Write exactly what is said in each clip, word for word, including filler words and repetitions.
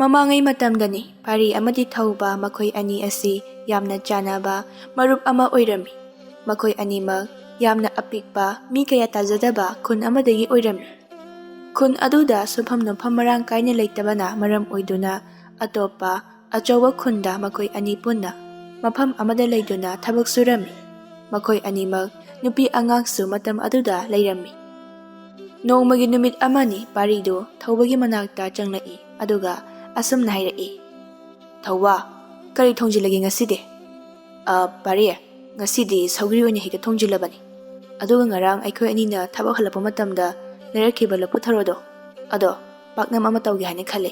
ꯃꯃꯥꯡꯉꯩ ꯃꯇꯝꯗꯅꯤ, ꯄꯥꯔꯤ ꯑꯃꯗꯤ ꯊꯧꯕ ꯃꯈꯣꯏ ꯑꯅꯤ ꯑꯁꯤ ꯌꯥꯝꯅ ꯆꯥꯟꯅꯕ ꯃꯔꯨꯞ ꯑꯃ ꯑꯣꯏꯔꯝꯃꯤ꯫ ꯃꯈꯣꯏ ꯑꯅꯤꯃꯛ ꯌꯥꯝꯅ ꯑꯄꯤꯛꯄ, ꯃꯤ ꯀꯌꯥ ꯇꯥꯖꯗꯕ ꯈꯨꯟ ꯑꯃꯗꯒꯤ ꯑꯣꯏꯔꯝꯃꯤ꯫ ꯈꯨꯟ ꯑꯗꯨꯗ ꯁꯨꯐꯝ ꯅꯣꯝꯐꯝ ꯃꯔꯥꯡ ꯀꯥꯏꯅ ꯂꯩꯇꯕꯅ ꯃꯔꯝ ꯑꯣꯏꯗꯨꯅ ꯑꯇꯣꯞꯄ ꯑꯆꯧꯕ ꯈꯨꯟꯗ ꯃꯈꯣꯏ ꯑꯅꯤ ꯄꯨꯟꯅ ꯃꯐꯝ ꯑꯃꯗ ꯂꯩꯗꯨꯅ ꯊꯕꯛ ꯁꯨꯔꯝꯃꯤ꯫ ꯃꯈꯣꯏ ꯑꯅꯤꯃꯛ ꯅꯨꯄꯤ ꯑꯉꯥꯡꯁꯨ ꯃꯇꯝ ꯑꯗꯨꯗ ꯂꯩꯔꯝꯃꯤ꯫ ꯅꯣꯡꯃꯒꯤ ꯅꯨꯃꯤꯠ ꯑꯃꯅꯤ ꯄꯥꯔꯤꯗꯨ ꯊꯧꯕꯒꯤ ꯃꯅꯥꯛꯇ ꯆꯪꯂꯛꯏ, ꯑꯗꯨꯒ ꯑꯁꯨꯝꯅ ꯍꯥꯏꯔꯛꯏ, "ꯊꯧꯕ, ꯀꯔꯤ ꯊꯣꯡꯖꯤꯜꯂꯒꯦ ꯉꯁꯤꯗꯤ?" "ꯑ, ꯄꯥꯔꯤ, ꯉꯁꯤꯗꯤ ꯁꯧꯒ꯭ꯔꯤ ꯑꯣꯏꯅ ꯍꯦꯛꯇ ꯊꯣꯡꯖꯤꯜꯂꯕꯅꯤ꯫ ꯑꯗꯨꯒ ꯉꯔꯥꯡ ꯑꯩꯈꯣꯏ ꯑꯅꯤꯅ ꯊꯕꯛ ꯍꯜꯂꯛꯄ ꯃꯇꯝꯗ ꯂꯩꯔꯛꯈꯤꯕ ꯂꯐꯨ ꯊꯔꯣꯗꯣ, ꯑꯗꯣ ꯄꯥꯛꯅꯝ ꯑꯃ ꯇꯧꯒꯦ ꯍꯥꯏꯅ ꯈꯜꯂꯤ꯫"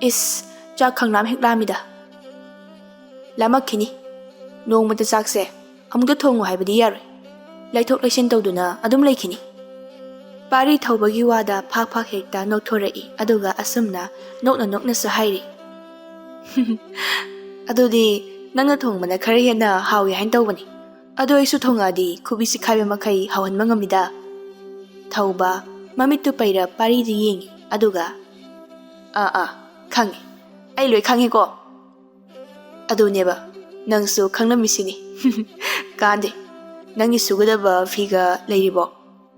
"ꯏꯁ, ꯆꯥꯛ ꯈꯪꯂꯥꯝ ꯍꯦꯛ ꯂꯥꯝꯃꯤꯗ꯫" "ꯂꯥꯝꯃꯛꯈꯤꯅꯤ꯫ ꯅꯣꯡꯃꯇ ꯆꯥꯛꯁꯦ ꯑꯃꯨꯛꯇ ꯊꯣꯡꯉꯨ ꯍꯥꯏꯕꯗꯤ ꯌꯥꯔꯣꯏ꯫ ꯂꯩꯊꯣꯛ ꯂꯩꯁꯤꯟ ꯇꯧꯗꯨꯅ ꯑꯗꯨꯝ ꯂꯩꯈꯤꯅꯤ꯫" ꯄꯥꯔꯤ ꯊꯧꯕꯒꯤ ꯋꯥꯗ ꯐꯥꯛ ꯐꯥꯛ ꯍꯦꯛꯇ ꯅꯣꯛꯊꯣꯔꯛꯏ, ꯑꯗꯨꯒ ꯑꯁꯨꯝꯅ ꯅꯣꯛꯅ ꯅꯣꯛꯅꯁꯨ ꯍꯥꯏꯔꯤ, "ꯑꯗꯨꯗꯤ ꯅꯪꯅ ꯊꯣꯡꯕꯅ ꯈꯔ ꯍꯦꯟꯅ ꯍꯥꯎꯏ ꯍꯥꯏꯅ ꯇꯧꯕꯅꯤ꯫ ꯑꯗꯣ ꯑꯩꯁꯨ ꯊꯣꯡꯉꯛꯑꯗꯤ ꯈꯨꯕꯤ ꯆꯤꯛꯈꯥꯏꯕ ꯃꯈꯩ ꯍꯥꯎꯍꯟꯕ ꯉꯝꯃꯤꯗ꯫" ꯊꯧꯕ ꯃꯃꯤꯠꯇꯨ ꯄꯩꯔ ꯄꯥꯔꯤꯗ ꯌꯦꯡꯉꯤ, ꯑꯗꯨꯒ, "ꯑꯥ, ꯑꯥ, ꯈꯪꯉꯦ꯫ ꯑꯩ ꯂꯣꯏ ꯈꯪꯉꯦꯀꯣ꯫" "ꯑꯗꯨꯅꯦꯕ, ꯅꯪꯁꯨ ꯈꯪꯂꯝꯃꯤꯁꯤꯅꯤ꯫" "ꯀꯥꯟꯗꯦ, ꯅꯪꯒꯤ ꯁꯨꯒꯗꯕ ꯐꯤꯒ ꯂꯩꯔꯤꯕꯣ?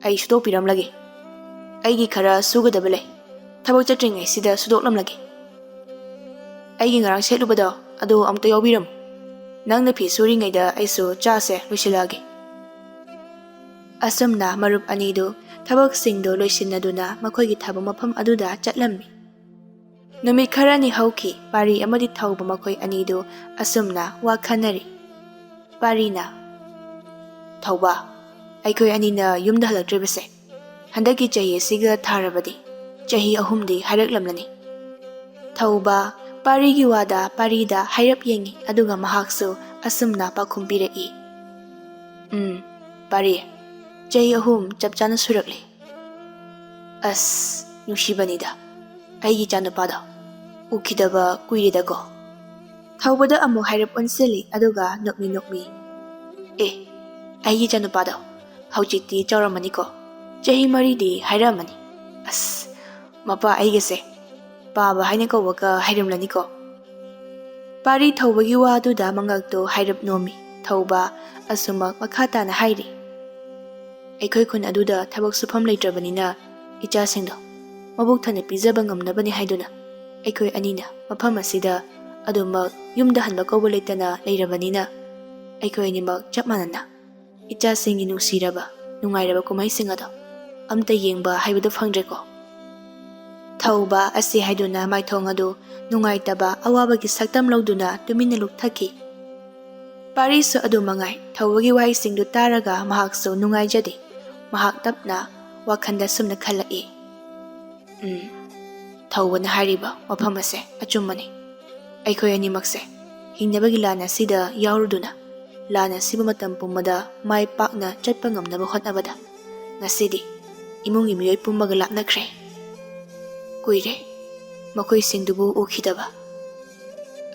ꯑꯩ ꯁꯨꯗꯣꯛꯄꯤꯔꯝꯂꯒꯦ꯫ ꯑꯩꯒꯤ ꯈꯔ ꯁꯨꯒꯗꯕ ꯂꯩ, ꯊꯕꯛ ꯆꯠꯇ꯭ꯔꯤꯉꯩꯁꯤꯗ ꯁꯨꯗꯣꯛꯂꯝꯂꯒꯦ꯫ ꯑꯩꯒꯤ ꯉꯔꯥꯡ ꯁꯦꯠꯂꯨꯕꯗꯣ, ꯑꯗꯨ ꯑꯃꯨꯛꯇ ꯌꯥꯎꯕꯤꯔꯝꯃꯨ꯫ ꯅꯪꯅ ꯐꯤ ꯁꯨꯔꯤꯉꯩꯗ ꯑꯩꯁꯨ ꯆꯥꯁꯦ ꯂꯣꯏꯁꯤꯜꯂꯛꯑꯒꯦ꯫" ꯑꯁꯨꯝꯅ ꯃꯔꯨꯞ ꯑꯅꯤꯗꯨ ꯊꯕꯛꯁꯤꯡꯗꯨ ꯂꯣꯏꯁꯤꯟꯅꯗꯨꯅ ꯃꯈꯣꯏꯒꯤ ꯊꯕꯛ ꯃꯐꯝ ꯑꯗꯨꯗ ꯆꯠꯂꯝꯃꯤ꯫ ꯅꯨꯃꯤꯠ ꯈꯔꯅꯤ ꯍꯧꯈꯤ꯫ ꯄꯥꯔꯤ ꯑꯃꯗꯤ ꯊꯧꯕ ꯃꯈꯣꯏ ꯑꯅꯤꯗꯨ ꯑꯁꯨꯝꯅ ꯋꯥ ꯈꯟꯅꯔꯤ꯫ ꯄꯥꯔꯤꯅ, "ꯊꯧꯕ, ꯑꯩꯈꯣꯏ ꯑꯅꯤꯅ ꯌꯨꯝꯗ ꯍꯜꯂꯛꯇ꯭ꯔꯤꯕꯁꯦ ꯍꯟꯗꯛꯀꯤ ꯆꯍꯤ ꯑꯁꯤꯒ ꯊꯥꯔꯕꯗꯤ ꯆꯍꯤ ꯑꯍꯨꯝꯗꯤ ꯍꯥꯏꯔꯛꯂꯝꯂꯅꯤ꯫" ꯊꯧꯕ ꯄꯥꯔꯤꯒꯤ ꯋꯥꯗ ꯄꯥꯔꯤꯗ ꯍꯥꯏꯔꯞ ꯌꯦꯡꯉꯤ, ꯑꯗꯨꯒ ꯃꯍꯥꯛꯁꯨ ꯑꯁꯨꯝꯅ ꯄꯥꯎꯈꯨꯝ ꯄꯤꯔꯛꯏ, "ꯎꯝ, ꯄꯥꯔꯤ, ꯆꯍꯤ ꯑꯍꯨꯝ ꯆꯞ ꯆꯥꯅ ꯁꯨꯔꯛꯂꯦ꯫ ꯑꯁ, ꯅꯨꯡꯁꯤꯕꯅꯤꯗ ꯑꯩꯒꯤ ꯏꯆꯥꯅꯨꯄꯥꯗꯣ꯫ ꯎꯈꯤꯗꯕ ꯀꯨꯏꯔꯦꯗꯀꯣ꯫" ꯊꯧꯕꯗ ꯑꯃꯨꯛ ꯍꯥꯏꯔꯞ ꯑꯣꯟꯁꯤꯜꯂꯤ, ꯑꯗꯨꯒ ꯅꯣꯛꯃꯤ ꯅꯣꯛꯃꯤ, "ꯑꯦ, ꯑꯩꯒꯤ ꯏꯆꯥꯅꯨꯄꯥꯗꯣ ꯍꯧꯖꯤꯛꯇꯤ ꯆꯥꯎꯔꯝꯃꯅꯤꯀꯣ꯫ ꯆꯍꯤ ꯃꯔꯤꯗꯤ ꯍꯥꯏꯔꯛꯑꯝꯃꯅꯤ꯫ ꯑꯁ, ꯃꯄꯥ ꯑꯩꯒꯁꯦ ꯄꯥꯕ ꯍꯥꯏꯅ ꯀꯧꯕꯒ ꯍꯩꯔꯝꯂꯅꯤꯀꯣ꯫ ꯄꯥꯔꯤ ꯊꯧꯕꯒꯤ ꯋꯥ ꯑꯗꯨꯗ ꯃꯉꯛꯇꯨ ꯍꯥꯏꯔꯞ ꯅꯣꯝꯃꯤ꯫ ꯊꯧꯕ ꯑꯁꯨꯃꯛ ꯃꯈꯥ ꯇꯥꯅ ꯍꯥꯏꯔꯤ, ꯑꯩꯈꯣꯏ ꯈꯨꯟ ꯑꯗꯨꯗ ꯊꯕꯛ ꯁꯨꯐꯝ ꯂꯩꯇ꯭ꯔꯕꯅꯤꯅ ꯏꯆꯥꯁꯤꯡꯗꯣ ꯃꯕꯨꯛ ꯊꯟꯅ ꯄꯤꯖꯕ ꯉꯝꯅꯕꯅꯤ ꯍꯥꯏꯗꯨꯅ ꯑꯩꯈꯣꯏ ꯑꯅꯤꯅ ꯃꯐꯝ ꯑꯁꯤꯗ ꯑꯗꯨꯃꯛ ꯌꯨꯝꯗ ꯍꯟꯕ ꯀꯧꯕ ꯂꯩꯇꯅ ꯂꯩꯔꯕꯅꯤꯅ ꯑꯩꯈꯣꯏ ꯑꯅꯤꯃꯛ ꯆꯞ ꯃꯥꯟꯅꯅ ꯏꯆꯥꯁꯤꯡꯒꯤ ꯅꯨꯡꯁꯤꯔꯕ, ꯅꯨꯡꯉꯥꯏꯔꯕ ꯀꯨꯝꯍꯩꯁꯤꯡ ꯑꯗꯣ ꯑꯝꯇ ꯌꯦꯡꯕ ꯍꯥꯏꯕꯗꯨ ꯐꯪꯗ꯭ꯔꯦꯀꯣ꯫ ꯊꯧꯕ ꯑꯁꯤ ꯍꯥꯏꯗꯨꯅ ꯃꯥꯏꯊꯣꯡ ꯑꯗꯨ ꯅꯨꯡꯉꯥꯏꯇꯕ, ꯑꯋꯥꯕꯒꯤ ꯁꯛꯇꯝ ꯂꯧꯗꯨꯅ ꯇꯨꯃꯤꯟꯅ ꯂꯨꯞꯊꯈꯤ꯫ ꯄꯥꯔꯤꯁꯨ ꯑꯗꯨ ꯃꯉꯥꯏ, ꯊꯧꯕꯒꯤ ꯋꯥꯍꯩꯁꯤꯡꯗꯨ ꯇꯥꯔꯒ ꯃꯍꯥꯛꯁꯨ ꯅꯨꯡꯉꯥꯏꯖꯗꯦ꯫ ꯃꯍꯥꯛ ꯇꯞꯅ ꯋꯥꯈꯜꯗ ꯁꯨꯝꯅ ꯈꯜꯂꯛꯏ, "ꯎꯝ, ꯊꯧꯕꯅ ꯍꯥꯏꯔꯤꯕ ꯋꯥꯐꯝ ꯑꯁꯦ ꯑꯆꯨꯝꯕꯅꯤ꯫ ꯑꯩꯈꯣꯏ ꯑꯅꯤꯃꯛꯁꯦ ꯍꯤꯡꯅꯕꯒꯤ ꯂꯥꯟ ꯑꯁꯤꯗ ꯌꯥꯎꯔꯨꯗꯨꯅ, ꯂꯥꯟ ꯑꯁꯤꯕꯨ ꯃꯇꯝ ꯄꯨꯝꯕꯗ ꯃꯥꯏ ꯄꯥꯛꯅ ꯆꯠꯄ ꯉꯝꯅꯕ ꯍꯣꯠꯅꯕꯗ ꯉꯁꯤꯗꯤ ꯏꯃꯨꯡꯒꯤ ꯃꯤꯑꯣꯏ ꯄꯨꯝꯕꯒ ꯂꯥꯞꯅꯈ꯭ꯔꯦ꯫ ꯀꯨꯏꯔꯦ ꯃꯈꯣꯏꯁꯤꯡꯗꯨꯕꯨ ꯎꯈꯤꯗꯕ"꯫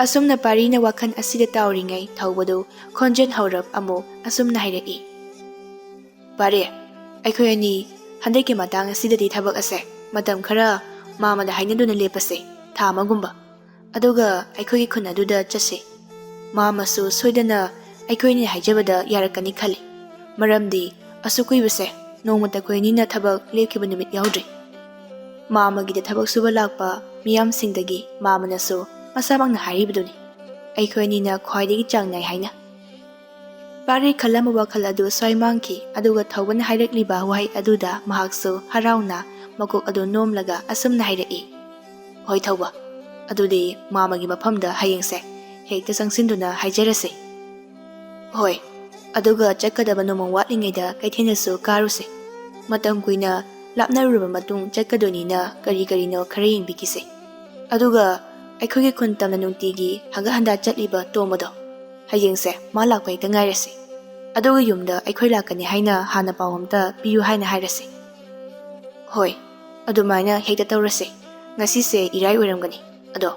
ꯑꯁꯨꯝꯅ ꯄꯥꯔꯤꯅ ꯋꯥꯈꯜ ꯑꯁꯤꯗ ꯇꯥꯎꯔꯤꯉꯩ ꯊꯧꯕꯗꯨ ꯈꯣꯟꯖꯦꯜ ꯍꯧꯔꯞ ꯑꯃꯨꯛ ꯑꯁꯨꯝꯅ ꯍꯥꯏꯔꯛꯏ, "ꯄꯥꯔꯤ, ꯑꯩꯈꯣꯏ ꯑꯅꯤ ꯍꯟꯗꯛꯀꯤ ꯃꯇꯥꯡ ꯑꯁꯤꯗꯗꯤ ꯊꯕꯛ ꯑꯁꯦ ꯃꯇꯝ ꯈꯔ ꯃꯥꯃꯗ ꯍꯥꯏꯅꯗꯨꯅ ꯂꯦꯞꯄꯁꯦ, ꯊꯥ ꯑꯃꯒꯨꯝꯕ꯫ ꯑꯗꯨꯒ ꯑꯩꯈꯣꯏꯒꯤ ꯈꯨꯟ ꯑꯗꯨꯗ ꯆꯠꯁꯤ꯫ ꯃꯥꯃꯁꯨ ꯁꯣꯏꯗꯅ ꯑꯩꯈꯣꯏꯅ ꯍꯥꯏꯖꯕꯗ ꯌꯥꯔꯛꯀꯅꯤ ꯈꯜꯂꯤ꯫ ꯃꯔꯝꯗꯤ ꯑꯁꯨꯛ ꯀꯨꯏꯕꯁꯦ ꯅꯣꯡꯃꯇ ꯑꯩꯈꯣꯏ ꯑꯅꯤꯅ ꯊꯕꯛ ꯂꯦꯞꯈꯤꯕ ꯅꯨꯃꯤꯠ ꯌꯥꯎꯗ꯭ꯔꯤ꯫ ꯃꯥꯃꯒꯤꯗ ꯊꯕꯛ ꯁꯨꯕ ꯂꯥꯛꯄ ꯃꯤꯌꯥꯝꯁꯤꯡꯗꯒꯤ ꯃꯥꯃꯅꯁꯨ ꯃꯁꯥꯃꯛꯅ ꯍꯥꯏꯔꯤꯕꯗꯨꯅꯤ, ꯑꯩꯈꯣꯏ ꯑꯅꯤꯅ ꯈ꯭ꯋꯥꯏꯗꯒꯤ ꯆꯥꯡ ꯅꯥꯏ ꯍꯥꯏꯅ"꯫ ꯄꯥꯔꯤ ꯈꯜꯂꯝꯕ ꯋꯥꯈꯜ ꯑꯗꯨ ꯁ꯭ꯋꯥꯏ ꯃꯥꯡꯈꯤ, ꯑꯗꯨꯒ ꯊꯧꯕꯅ ꯍꯥꯏꯔꯛꯂꯤꯕ ꯋꯥꯍꯩ ꯑꯗꯨꯗ ꯃꯍꯥꯛꯁꯨ ꯍꯔꯥꯎꯅ ꯃꯀꯣꯛ ꯑꯗꯨ ꯅꯣꯝꯂꯒ ꯑꯁꯨꯝꯅ ꯍꯥꯏꯔꯛꯏ, "ꯍꯣꯏ ꯊꯧꯕ, ꯑꯗꯨꯗꯤ ꯃꯥꯃꯒꯤ ꯃꯐꯝꯗ ꯍꯌꯦꯡꯁꯦ ꯍꯦꯛꯇ ꯆꯪꯁꯤꯟꯗꯨꯅ ꯍꯥꯏꯖꯔꯁꯤ꯫ ꯍꯣꯏ, ꯑꯗꯨꯒ ꯆꯠꯀꯗꯕ ꯅꯣꯡꯃ ꯋꯥꯠꯂꯤꯉꯩꯗ ꯀꯩꯊꯦꯜꯗꯁꯨ ꯀꯥꯔꯨꯁꯦ꯫ ꯃꯇꯝ ꯀꯨꯏꯅ ꯂꯥꯞꯅꯔꯨꯔꯕ ꯃꯇꯨꯡ ꯆꯠꯀꯗꯣꯏꯅꯤꯅ ꯀꯔꯤ ꯀꯔꯤꯅꯣ ꯈꯔ ꯌꯦꯡꯕꯤꯈꯤꯁꯦ꯫ ꯑꯗꯨꯒ ꯑꯩꯈꯣꯏꯒꯤ ꯈꯨꯟ ꯇꯝꯅ ꯅꯨꯡꯇꯤꯒꯤ ꯍꯪꯒꯠ ꯍꯟꯗꯥ ꯆꯠꯂꯤꯕ ꯇꯣꯝꯕꯗꯣ, ꯍꯌꯦꯡꯁꯦ ꯃꯥ ꯂꯥꯛꯄ ꯍꯦꯛꯇ ꯉꯥꯏꯔꯁꯤ꯫ ꯑꯗꯨꯒ ꯌꯨꯝꯗ ꯑꯩꯈꯣꯏ ꯂꯥꯛꯀꯅꯤ ꯍꯥꯏꯅ ꯍꯥꯟꯅ ꯄꯥꯎ ꯑꯝꯇ ꯄꯤꯌꯨ" ꯍꯥꯏꯅ ꯍꯥꯏꯔꯁꯤ꯫ "ꯍꯣꯏ, ꯑꯗꯨꯃꯥꯏꯅ ꯍꯦꯛꯇ ꯇꯧꯔꯁꯦ꯫ ꯉꯁꯤꯁꯦ ꯏꯔꯥꯏ ꯑꯣꯏꯔꯝꯒꯅꯤ꯫ ꯑꯗꯣ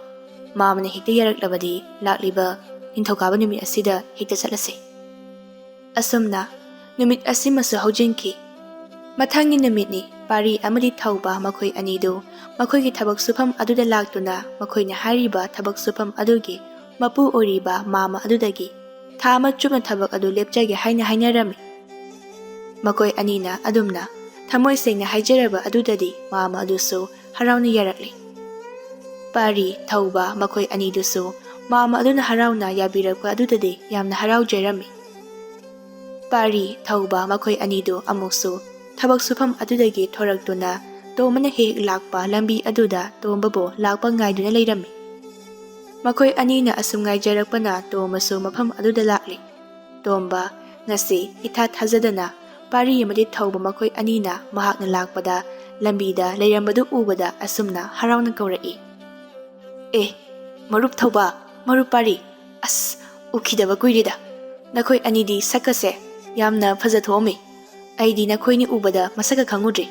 ꯃꯥꯃꯅ ꯍꯦꯛꯇ ꯌꯥꯔꯛꯂꯕꯗꯤ ꯂꯥꯛꯂꯤꯕ ꯅꯤꯡꯊꯧꯀꯥꯕ ꯅꯨꯃꯤꯠ ꯑꯁꯤꯗ ꯍꯦꯛꯇ ꯆꯠꯂꯁꯦ"꯫ ꯑꯁꯨꯝꯅ ꯅꯨꯃꯤꯠ ꯑꯁꯤꯃꯁꯨ ꯍꯧꯖꯤꯟꯈꯤ꯫ ꯃꯊꯪꯒꯤ ꯅꯨꯃꯤꯠꯅꯤ꯫ ꯄꯥꯔꯤ ꯑꯃꯗꯤ ꯊꯧꯕ ꯃꯈꯣꯏ ꯑꯅꯤꯗꯨ ꯃꯈꯣꯏꯒꯤ ꯊꯕꯛ ꯁꯨꯐꯝ ꯑꯗꯨꯗ ꯂꯥꯛꯇꯨꯅ ꯃꯈꯣꯏꯅ ꯍꯥꯏꯔꯤꯕ ꯊꯕꯛ ꯁꯨꯐꯝ ꯑꯗꯨꯒꯤ ꯃꯄꯨ ꯑꯣꯏꯔꯤꯕ ꯃꯥꯃ ꯑꯗꯨꯗꯒꯤ ꯊꯥ ꯑꯃ ꯆꯨꯞꯅ ꯊꯕꯛ ꯑꯗꯨ ꯂꯦꯞꯆꯒꯦ ꯍꯥꯏꯅ ꯍꯥꯏꯅꯔꯝꯃꯤ꯫ ꯃꯈꯣꯏ ꯑꯅꯤꯅ ꯑꯗꯨꯝꯅ ꯊꯃꯣꯏ ꯁꯦꯡꯅ ꯍꯥꯏꯖꯔꯕ ꯑꯗꯨꯗꯗꯤ ꯃꯥꯃ ꯑꯗꯨꯁꯨ ꯍꯔꯥꯎꯅ ꯌꯥꯔꯛꯂꯤ꯫ ꯄꯥꯔꯤ ꯊꯧꯕ ꯃꯈꯣꯏ ꯑꯅꯤꯗꯨꯁꯨ ꯃꯥꯃ ꯑꯗꯨꯅ ꯍꯔꯥꯎꯅ ꯌꯥꯕꯤꯔꯛꯄ ꯑꯗꯨꯗꯗꯤ ꯌꯥꯝꯅ ꯍꯔꯥꯎꯖꯔꯝꯃꯤ꯫ ꯄꯥꯔꯤ ꯊꯧꯕ ꯃꯈꯣꯏ ꯑꯅꯤꯗꯨ ꯑꯃꯨꯛꯁꯨ ꯊꯕꯛ ꯁꯨꯐꯝ ꯑꯗꯨꯗꯒꯤ ꯊꯣꯔꯛꯇꯨꯅ ꯇꯣꯝꯕꯅ ꯍꯦꯛ ꯍꯦꯛ ꯂꯥꯛꯄ ꯂꯝꯕꯤ ꯑꯗꯨꯗ ꯇꯣꯝꯕꯕꯨ ꯂꯥꯛꯄ ꯉꯥꯏꯗꯨꯅ ꯂꯩꯔꯝꯃꯤ꯫ ꯃꯈꯣꯏ ꯑꯅꯤꯅ ꯑꯁꯨꯝ ꯉꯥꯏꯖꯔꯛꯄꯅ ꯇꯣꯝꯕꯁꯨ ꯃꯐꯝ ꯑꯗꯨꯗ ꯂꯥꯛꯂꯤ꯫ ꯇꯣꯝꯕ, ꯉꯁꯤ ꯏꯊꯥ ꯊꯥꯖꯗꯅ ꯄꯥꯔꯤ ꯑꯃꯗꯤ ꯊꯧꯕ ꯃꯈꯣꯏ ꯑꯅꯤꯅ ꯃꯍꯥꯛꯅ ꯂꯥꯛꯄꯗ ꯂꯝꯕꯤꯗ ꯂꯩꯔꯝꯕꯗꯨ ꯎꯕꯗ ꯑꯁꯨꯝꯅ ꯍꯔꯥꯎꯅ ꯀꯧꯔꯛꯏ, "ꯑꯦ, ꯃꯔꯨꯞ ꯊꯧꯕ, ꯃꯔꯨꯞ ꯄꯥꯔꯤ, ꯑꯁ, ꯎꯈꯤꯗꯕ ꯀꯨꯏꯔꯦꯗ꯫ ꯅꯈꯣꯏ ꯑꯅꯤꯗꯤ ꯁꯛꯀꯁꯦ ꯌꯥꯝꯅ ꯐꯖꯊꯣꯛꯑꯝꯃꯤ꯫ ꯑꯩꯗꯤ ꯅꯈꯣꯏꯅꯤ ꯎꯕꯗ ꯃꯁꯛꯀ ꯈꯪꯉꯨꯗ꯭ꯔꯤ꯫"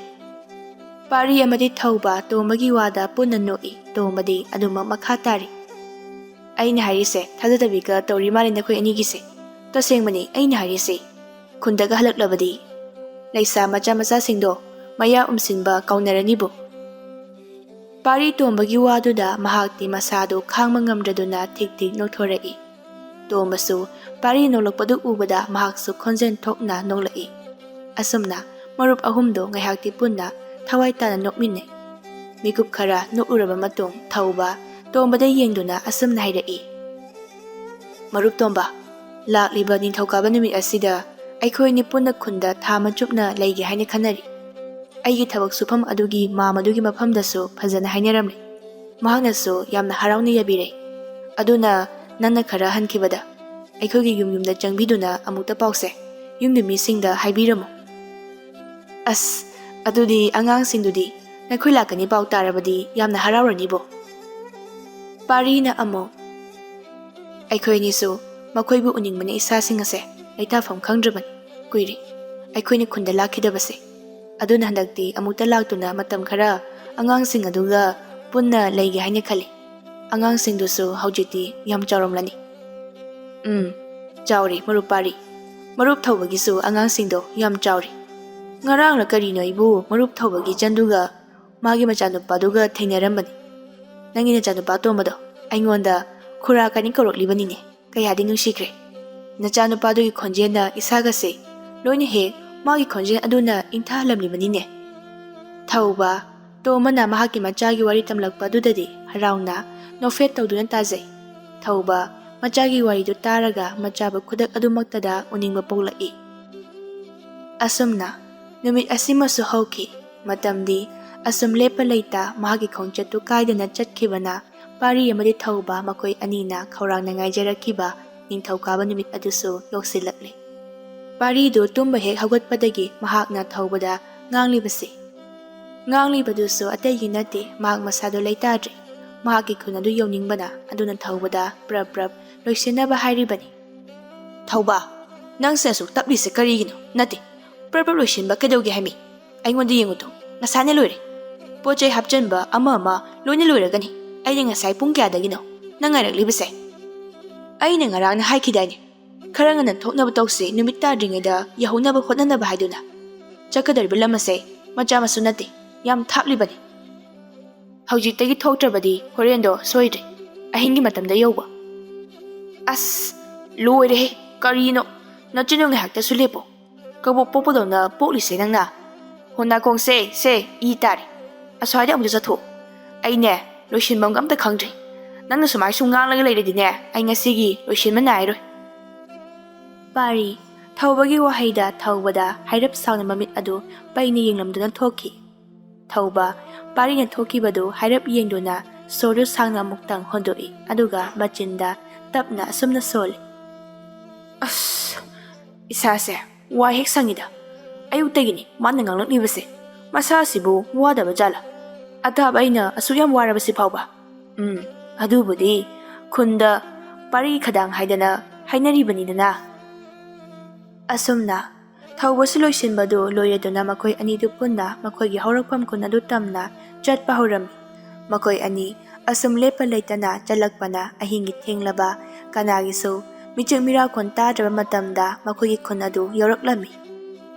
ꯄꯥꯔꯤ ꯑꯃꯗꯤ ꯊꯧꯕ ꯇꯣꯝꯕꯒꯤ ꯋꯥꯗ ꯄꯨꯟꯅ ꯅꯣꯛꯏ꯫ ꯇꯣꯝꯕꯗꯤ ꯑꯗꯨꯃꯛ ꯃꯈꯥ ꯇꯥꯔꯤ, "ꯑꯩꯅ ꯍꯥꯏꯔꯤꯁꯦ ꯊꯥꯖꯗꯕꯤꯒ ꯇꯧꯔꯤ ꯃꯥꯜꯂꯦ ꯅꯈꯣꯏ ꯑꯅꯤꯒꯤꯁꯦ꯫ ꯇꯁꯦꯡꯕꯅꯤ ꯑꯩꯅ ꯍꯥꯏꯔꯤꯁꯦ꯫ ꯈꯨꯟꯗꯒ ꯍꯜꯂꯛꯂꯕꯗꯤ ꯂꯩꯁꯥ ꯃꯆꯥ ꯃꯆꯥꯁꯤꯡꯗꯣ ꯃꯌꯥ ꯎꯝꯁꯤꯟꯕ ꯀꯥꯎꯅꯔꯅꯤꯕꯨ꯫" ꯄꯥꯔꯤ ꯇꯣꯝꯕꯒꯤ ꯋꯥꯗꯨꯗ ꯃꯍꯥꯛꯇꯤ ꯃꯁꯥꯗꯨ ꯈꯥꯡꯕ ꯉꯝꯗ꯭ꯔꯗꯨꯅ ꯊꯤꯛ ꯊꯤꯛ ꯅꯣꯛꯊꯣꯔꯛꯏ꯫ ꯇꯣꯝꯕꯁꯨ ꯄꯥꯔꯤ ꯅꯣꯛꯂꯛꯄꯗꯨ ꯎꯕꯗ ꯃꯍꯥꯛꯁꯨ ꯈꯣꯟꯖꯦꯜ ꯊꯣꯛꯅ ꯅꯣꯛꯂꯛꯏ꯫ ꯑꯁꯨꯝꯅ ꯃꯔꯨꯞ ꯑꯍꯨꯝꯗꯨ ꯉꯥꯏꯍꯥꯛꯇꯤ ꯄꯨꯟꯅ ꯊꯋꯥꯏ ꯇꯥꯅ ꯅꯣꯛꯃꯤꯟꯅꯩ꯫ ꯃꯤꯀꯨꯞ ꯈꯔ ꯅꯣꯛꯂꯨꯔꯕ ꯃꯇꯨꯡ ꯊꯧꯕ ꯇꯣꯝꯕꯗ ꯌꯦꯡꯗꯨꯅ ꯑꯁꯨꯝꯅ ꯍꯥꯏꯔꯛꯏ, "ꯃꯔꯨꯞ ꯇꯣꯝꯕ, ꯂꯥꯛꯂꯤꯕ ꯅꯤꯡꯊꯧꯀꯥꯕ ꯅꯨꯃꯤꯠ ꯑꯁꯤꯗ ꯑꯩꯈꯣꯏ ꯑꯅꯤ ꯄꯨꯟꯅ ꯈꯨꯟꯗ ꯊꯥ ꯑꯃ ꯆꯨꯞꯅ ꯂꯩꯒꯦ ꯍꯥꯏꯅ ꯈꯟꯅꯔꯤ꯫ ꯑꯩꯒꯤ ꯊꯕꯛ ꯁꯨꯐꯝ ꯑꯗꯨꯒꯤ ꯃꯥꯃꯗꯨꯒꯤ ꯃꯐꯝꯗꯁꯨ ꯐꯖꯅ ꯍꯥꯏꯅꯔꯝꯂꯦ꯫ ꯃꯍꯥꯛꯅꯁꯨ ꯌꯥꯝꯅ ꯍꯔꯥꯎꯅ ꯌꯥꯕꯤꯔꯦ꯫ ꯑꯗꯨꯅ ꯅꯪꯅ ꯈꯔ ꯍꯟꯈꯤꯕꯗ ꯑꯩꯈꯣꯏꯒꯤ ꯌꯨꯝ ꯌꯨꯝꯗ ꯆꯪꯕꯤꯗꯨꯅ ꯑꯃꯨꯛꯇ ꯄꯥꯎꯁꯦ ꯌꯨꯝꯒꯤ ꯃꯤꯁꯤꯡꯗ ꯍꯥꯏꯕꯤꯔꯝꯃꯨ꯫" "ꯑꯁ, ꯑꯗꯨꯗꯤ ꯑꯉꯥꯡꯁꯤꯡꯗꯨꯗꯤ ꯅꯈꯣꯏ ꯂꯥꯛꯀꯅꯤ ꯄꯥꯎ ꯇꯥꯔꯕꯗꯤ ꯌꯥꯝꯅ ꯍꯔꯥꯎꯔꯅꯤꯕꯣ꯫" ꯄꯥꯔꯤꯅ ꯑꯃꯨꯛ, "ꯑꯩꯈꯣꯏ ꯑꯅꯤꯁꯨ ꯃꯈꯣꯏꯕꯨ ꯎꯅꯤꯡꯕꯅ ꯏꯁꯥꯁꯤꯡ ꯑꯁꯦ ꯂꯩꯇꯥꯐꯝ ꯈꯪꯗ꯭ꯔꯕꯅꯤ꯫ ꯀꯨꯏꯔꯦ ꯑꯩꯈꯣꯏꯅ ꯈꯨꯟꯗ ꯂꯥꯛꯈꯤꯗꯕꯁꯦ꯫ ꯑꯗꯨꯅ ꯍꯟꯗꯛꯇꯤ ꯑꯃꯨꯛꯇ ꯂꯥꯛꯇꯨꯅ ꯃꯇꯝ ꯈꯔ ꯑꯉꯥꯡꯁꯤꯡ ꯑꯗꯨꯒ ꯄꯨꯟꯅ ꯂꯩꯒꯦ ꯍꯥꯏꯅ ꯈꯜꯂꯤ꯫ ꯑꯉꯥꯡꯁꯤꯡꯗꯨꯁꯨ ꯍꯧꯖꯤꯛꯇꯤ ꯌꯥꯝ ꯆꯥꯎꯔꯝꯂꯅꯤ꯫" "ꯎꯝ, ꯆꯥꯎꯔꯦ ꯃꯔꯨꯞ ꯄꯥꯔꯤ꯫ ꯃꯔꯨꯞ ꯊꯧꯕꯒꯤꯁꯨ ꯑꯉꯥꯡꯁꯤꯡꯗꯣ ꯌꯥꯝ ꯆꯥꯎꯔꯦ꯫ "ꯉꯔꯥꯡꯂ ꯀꯔꯤꯅꯣ ꯑꯩꯕꯨ ꯃꯔꯨꯞ ꯊꯧꯕꯒꯤ ꯆꯟꯗꯨꯒ ꯃꯥꯒꯤ ꯃꯆꯥꯅꯨꯄꯥꯗꯨꯒ ꯊꯦꯡꯅꯔꯝꯕꯅꯤ꯫ ꯅꯪꯒꯤ ꯅꯆꯥꯅꯨꯄꯥ ꯇꯣꯝꯕꯗꯣ ꯑꯩꯉꯣꯟꯗ ꯈꯨꯔꯥ ꯀꯅꯤ ꯀꯧꯔꯛꯂꯤꯕꯅꯤꯅꯦ꯫ ꯀꯌꯥꯗꯤ ꯅꯨꯡꯁꯤꯈ꯭ꯔꯦ꯫ ꯅꯆꯥꯅꯨꯄꯥꯗꯨꯒꯤ ꯈꯣꯟꯖꯦꯜꯅ ꯏꯁꯥꯒꯁꯦ ꯂꯣꯏꯅ ꯍꯦꯛ ꯃꯥꯒꯤ ꯈꯣꯟꯖꯦꯜ ꯑꯗꯨꯅ ꯏꯪꯊꯍꯜꯂꯝꯂꯤꯕꯅꯤꯅꯦ꯫" ꯊꯧꯕ, ꯇꯣꯝꯕꯅ ꯃꯍꯥꯛꯀꯤ ꯃꯆꯥꯒꯤ ꯋꯥꯔꯤ ꯇꯝꯂꯛꯄ ꯑꯗꯨꯗꯗꯤ ꯍꯔꯥꯎꯅ ꯅꯣꯛꯐꯦꯠ ꯇꯧꯗꯨꯅ ꯇꯥꯖꯩ꯫ ꯊꯧꯕ, ꯃꯆꯥꯒꯤ ꯋꯥꯔꯤꯗꯨ ꯇꯥꯔꯒ ꯃꯆꯥꯕꯨ ꯈꯨꯗꯛ ꯑꯗꯨꯃꯛꯇꯗ ꯎꯅꯤꯡꯕ ꯄꯣꯛꯂꯛꯏ꯫ ꯑꯁꯨꯝꯅ ꯅꯨꯃꯤꯠ ꯑꯁꯤꯃꯁꯨ ꯍꯧꯈꯤ꯫ ꯃꯇꯝꯗꯤ ꯑꯁꯨꯝ ꯂꯦꯞꯄ ꯂꯩꯇ ꯃꯍꯥꯛꯀꯤ ꯈꯣꯡꯆꯠꯇꯨ ꯀꯥꯏꯗꯅ ꯆꯠꯈꯤꯕꯅ ꯄꯥꯔꯤ ꯑꯃꯗꯤ ꯊꯧꯕ ꯃꯈꯣꯏ ꯑꯅꯤꯅ ꯈꯧꯔꯥꯡꯅ ꯉꯥꯏꯖꯔꯛꯈꯤꯕ ꯅꯤꯡꯊꯧꯀꯥꯕ ꯅꯨꯃꯤꯠ ꯑꯗꯨꯁꯨ ꯌꯧꯁꯤꯜꯂꯛꯂꯦ꯫ ꯄꯥꯔꯤꯗꯨ ꯇꯨꯝꯕ ꯍꯦꯛ ꯍꯧꯒꯠꯄꯗꯒꯤ ꯃꯍꯥꯛꯅ ꯊꯧꯕꯗ ꯉꯥꯡꯂꯤꯕꯁꯤ, ꯉꯥꯡꯂꯤꯕꯗꯨꯁꯨ ꯑꯇꯩꯒꯤ ꯅꯠꯇꯦ, ꯃꯍꯥꯛ ꯃꯁꯥꯗꯣ ꯂꯩꯇꯥꯗ꯭ꯔꯦ꯫ ꯃꯍꯥꯛꯀꯤ ꯈꯨꯟ ꯑꯗꯨ ꯌꯧꯅꯤꯡꯕꯅ ꯑꯗꯨꯅ ꯊꯧꯕꯗ ꯄ꯭ꯔꯞ ꯄ꯭ꯔꯞ ꯂꯣꯏꯁꯤꯟꯅꯕ ꯍꯥꯏꯔꯤꯕꯅꯤ꯫ "ꯊꯧꯕ, ꯅꯪꯁꯦ ꯑꯁꯨꯛ ꯇꯞꯂꯤꯁꯦ ꯀꯔꯤꯒꯤꯅꯣ? ꯅꯠꯇꯦ, ꯄ꯭ꯔꯞ ꯄ꯭ꯔꯞ ꯂꯣꯏꯁꯤꯟꯕ ꯀꯩꯗꯧꯒꯦ ꯍꯥꯏꯃꯤ? ꯑꯩꯉꯣꯟꯗ ꯌꯦꯡꯉꯨ ꯇꯨ, ꯅꯁꯥꯅ ꯂꯣꯏꯔꯦ꯫ ꯄꯣꯠ ꯆꯩ ꯍꯥꯞꯆꯤꯟꯕ ꯑꯃ ꯑꯃ ꯂꯣꯏꯅ ꯂꯣꯏꯔꯒꯅꯤ꯫ ꯑꯩꯅ ꯉꯁꯥꯏ ꯄꯨꯡ ꯀꯌꯥꯗꯒꯤꯅꯣ ꯅꯪ ꯉꯥꯏꯔꯛꯂꯤꯕꯁꯦ? ꯑꯩꯅ ꯉꯔꯥꯡꯅ ꯍꯥꯏꯈꯤꯗꯥꯏꯅꯦ, ꯈꯔ ꯉꯟꯅ ꯊꯣꯛꯅꯕ ꯇꯧꯁꯤ, ꯅꯨꯃꯤꯠ ꯇꯥꯗ꯭ꯔꯤꯉꯩꯗ ꯌꯧꯍꯧꯅꯕ ꯍꯣꯠꯅꯅꯕ ꯍꯥꯏꯗꯨꯅ꯫ ꯆꯠꯀꯗꯧꯔꯤꯕ ꯂꯝ ꯑꯁꯦ ꯃꯆꯥ ꯃꯁꯨ ꯅꯠꯇꯦ, ꯌꯥꯝ ꯊꯥꯞꯂꯤꯕꯅꯤ꯫ ꯍꯧꯖꯤꯛꯇꯒꯤ ꯊꯣꯛꯇ꯭ꯔꯕꯗꯤ ꯍꯣꯔꯦꯟꯗꯣ ꯁꯣꯏꯗ꯭ꯔꯦ, ꯑꯍꯤꯡꯒꯤ ꯃꯇꯝꯗ ꯌꯧꯕ꯫" "ꯑꯁ, ꯂꯣꯏꯔꯦꯍꯦ, ꯀꯔꯤꯅꯣ? ꯅꯆꯤꯟꯗꯣ ꯉꯥꯏꯍꯥꯛꯇꯁꯨ ꯂꯦꯞꯄꯣ꯫ ꯀꯕꯣꯛ ꯄꯣꯛꯄꯗꯧꯅ ꯄꯣꯛꯂꯤꯁꯦ ꯅꯪꯅ꯫ ꯍꯣ ꯅꯥꯀꯣꯡꯁꯦ, ꯁꯦ, ꯏ ꯇꯥꯔꯦ꯫ ꯑꯁ꯭ꯋꯥꯏꯗ ꯑꯃꯨꯛꯇ ꯆꯠꯊꯣꯛ꯫ ꯑꯩꯅꯦ, ꯂꯣꯏꯁꯤꯟꯐꯝꯒ ꯑꯝꯇ ꯈꯪꯗ꯭ꯔꯦ꯫ ꯅꯪꯅ ꯁꯨꯃꯥꯏ ꯁꯨꯝ ꯉꯥꯡꯂꯒ ꯂꯩꯔꯗꯤꯅꯦ, ꯑꯩ ꯉꯁꯤꯒꯤ ꯂꯣꯏꯁꯤꯟꯕ ꯅꯥꯏꯔꯣꯏ꯫" ꯄꯥꯔꯤ, ꯊꯧꯕꯒꯤ ꯋꯥꯍꯩꯗ ꯊꯧꯕꯗ ꯍꯥꯏꯔꯞ ꯁꯥꯎꯅ ꯃꯃꯤꯠ ꯑꯗꯨ ꯄꯩꯅ ꯌꯦꯡꯂꯝꯗꯨꯅ ꯊꯣꯛꯈꯤ꯫ ꯊꯧꯕ, ꯄꯥꯔꯤꯅ ꯊꯣꯛꯈꯤꯕꯗꯨ ꯍꯥꯏꯔꯞ ꯌꯦꯡꯗꯨꯅ ꯁꯣꯔꯗꯨ ꯁꯥꯡꯅ ꯑꯃꯨꯛꯇꯪ ꯍꯣꯟꯗꯣꯛꯏ, ꯑꯗꯨꯒ ꯃꯆꯤꯟꯗ ꯇꯞꯅ ꯑꯁꯨꯝꯅ ꯁꯣꯜꯂꯤ꯫ "ꯑꯁ, ꯏꯁꯥꯁꯦ ꯋꯥ ꯍꯦꯛ ꯁꯪꯉꯤꯗ꯫ ꯑꯌꯨꯛꯇꯒꯤꯅꯤ ꯃꯥꯅ ꯉꯥꯡꯂꯛꯂꯤꯕꯁꯦ꯫ ꯃꯁꯥꯁꯤꯕꯨ ꯋꯥꯗꯕ ꯖꯥꯠꯂꯥ? ꯑꯊꯥꯞ ꯑꯩꯅ ꯑꯁꯨꯛ ꯌꯥꯝ ꯋꯥꯔꯕꯁꯤ ꯐꯥꯎꯕ? ꯎꯝ, ꯑꯗꯨꯕꯨꯗꯤ ꯈꯨꯟꯗ ꯄꯥꯔꯤ ꯈꯗꯥꯡ ꯍꯥꯏꯗꯅ ꯍꯥꯏꯅꯔꯤꯕꯅꯤꯗꯅ꯫" ꯑꯁꯨꯝꯅ ꯊꯧꯕꯁꯨ ꯂꯣꯏꯁꯤꯟꯕꯗꯨ ꯂꯣꯏꯔꯗꯨꯅ ꯃꯈꯣꯏ ꯑꯅꯤꯗꯨ ꯄꯨꯟꯅ ꯃꯈꯣꯏꯒꯤ ꯍꯧꯔꯛꯐꯝ ꯈꯨꯟ ꯑꯗꯨ ꯇꯝꯅ ꯆꯠꯄ ꯍꯧꯔꯝꯃꯤ꯫ ꯃꯈꯣꯏ ꯑꯅꯤ ꯑꯁꯨꯝ ꯂꯦꯞꯄ ꯂꯩꯇꯅ ꯆꯠꯂꯛꯄꯅ ꯑꯍꯤꯡꯒꯤ ꯊꯦꯡꯂꯕ, ꯀꯅꯥꯒꯤꯁꯨ ꯃꯤꯆꯤꯛ ꯃꯤꯔꯥꯎꯈꯣꯟ ꯇꯥꯗ꯭ꯔꯕ ꯃꯇꯝꯗ ꯃꯈꯣꯏꯒꯤ ꯈꯨꯟ ꯑꯗꯨ ꯌꯧꯔꯛꯂꯝꯃꯤ꯫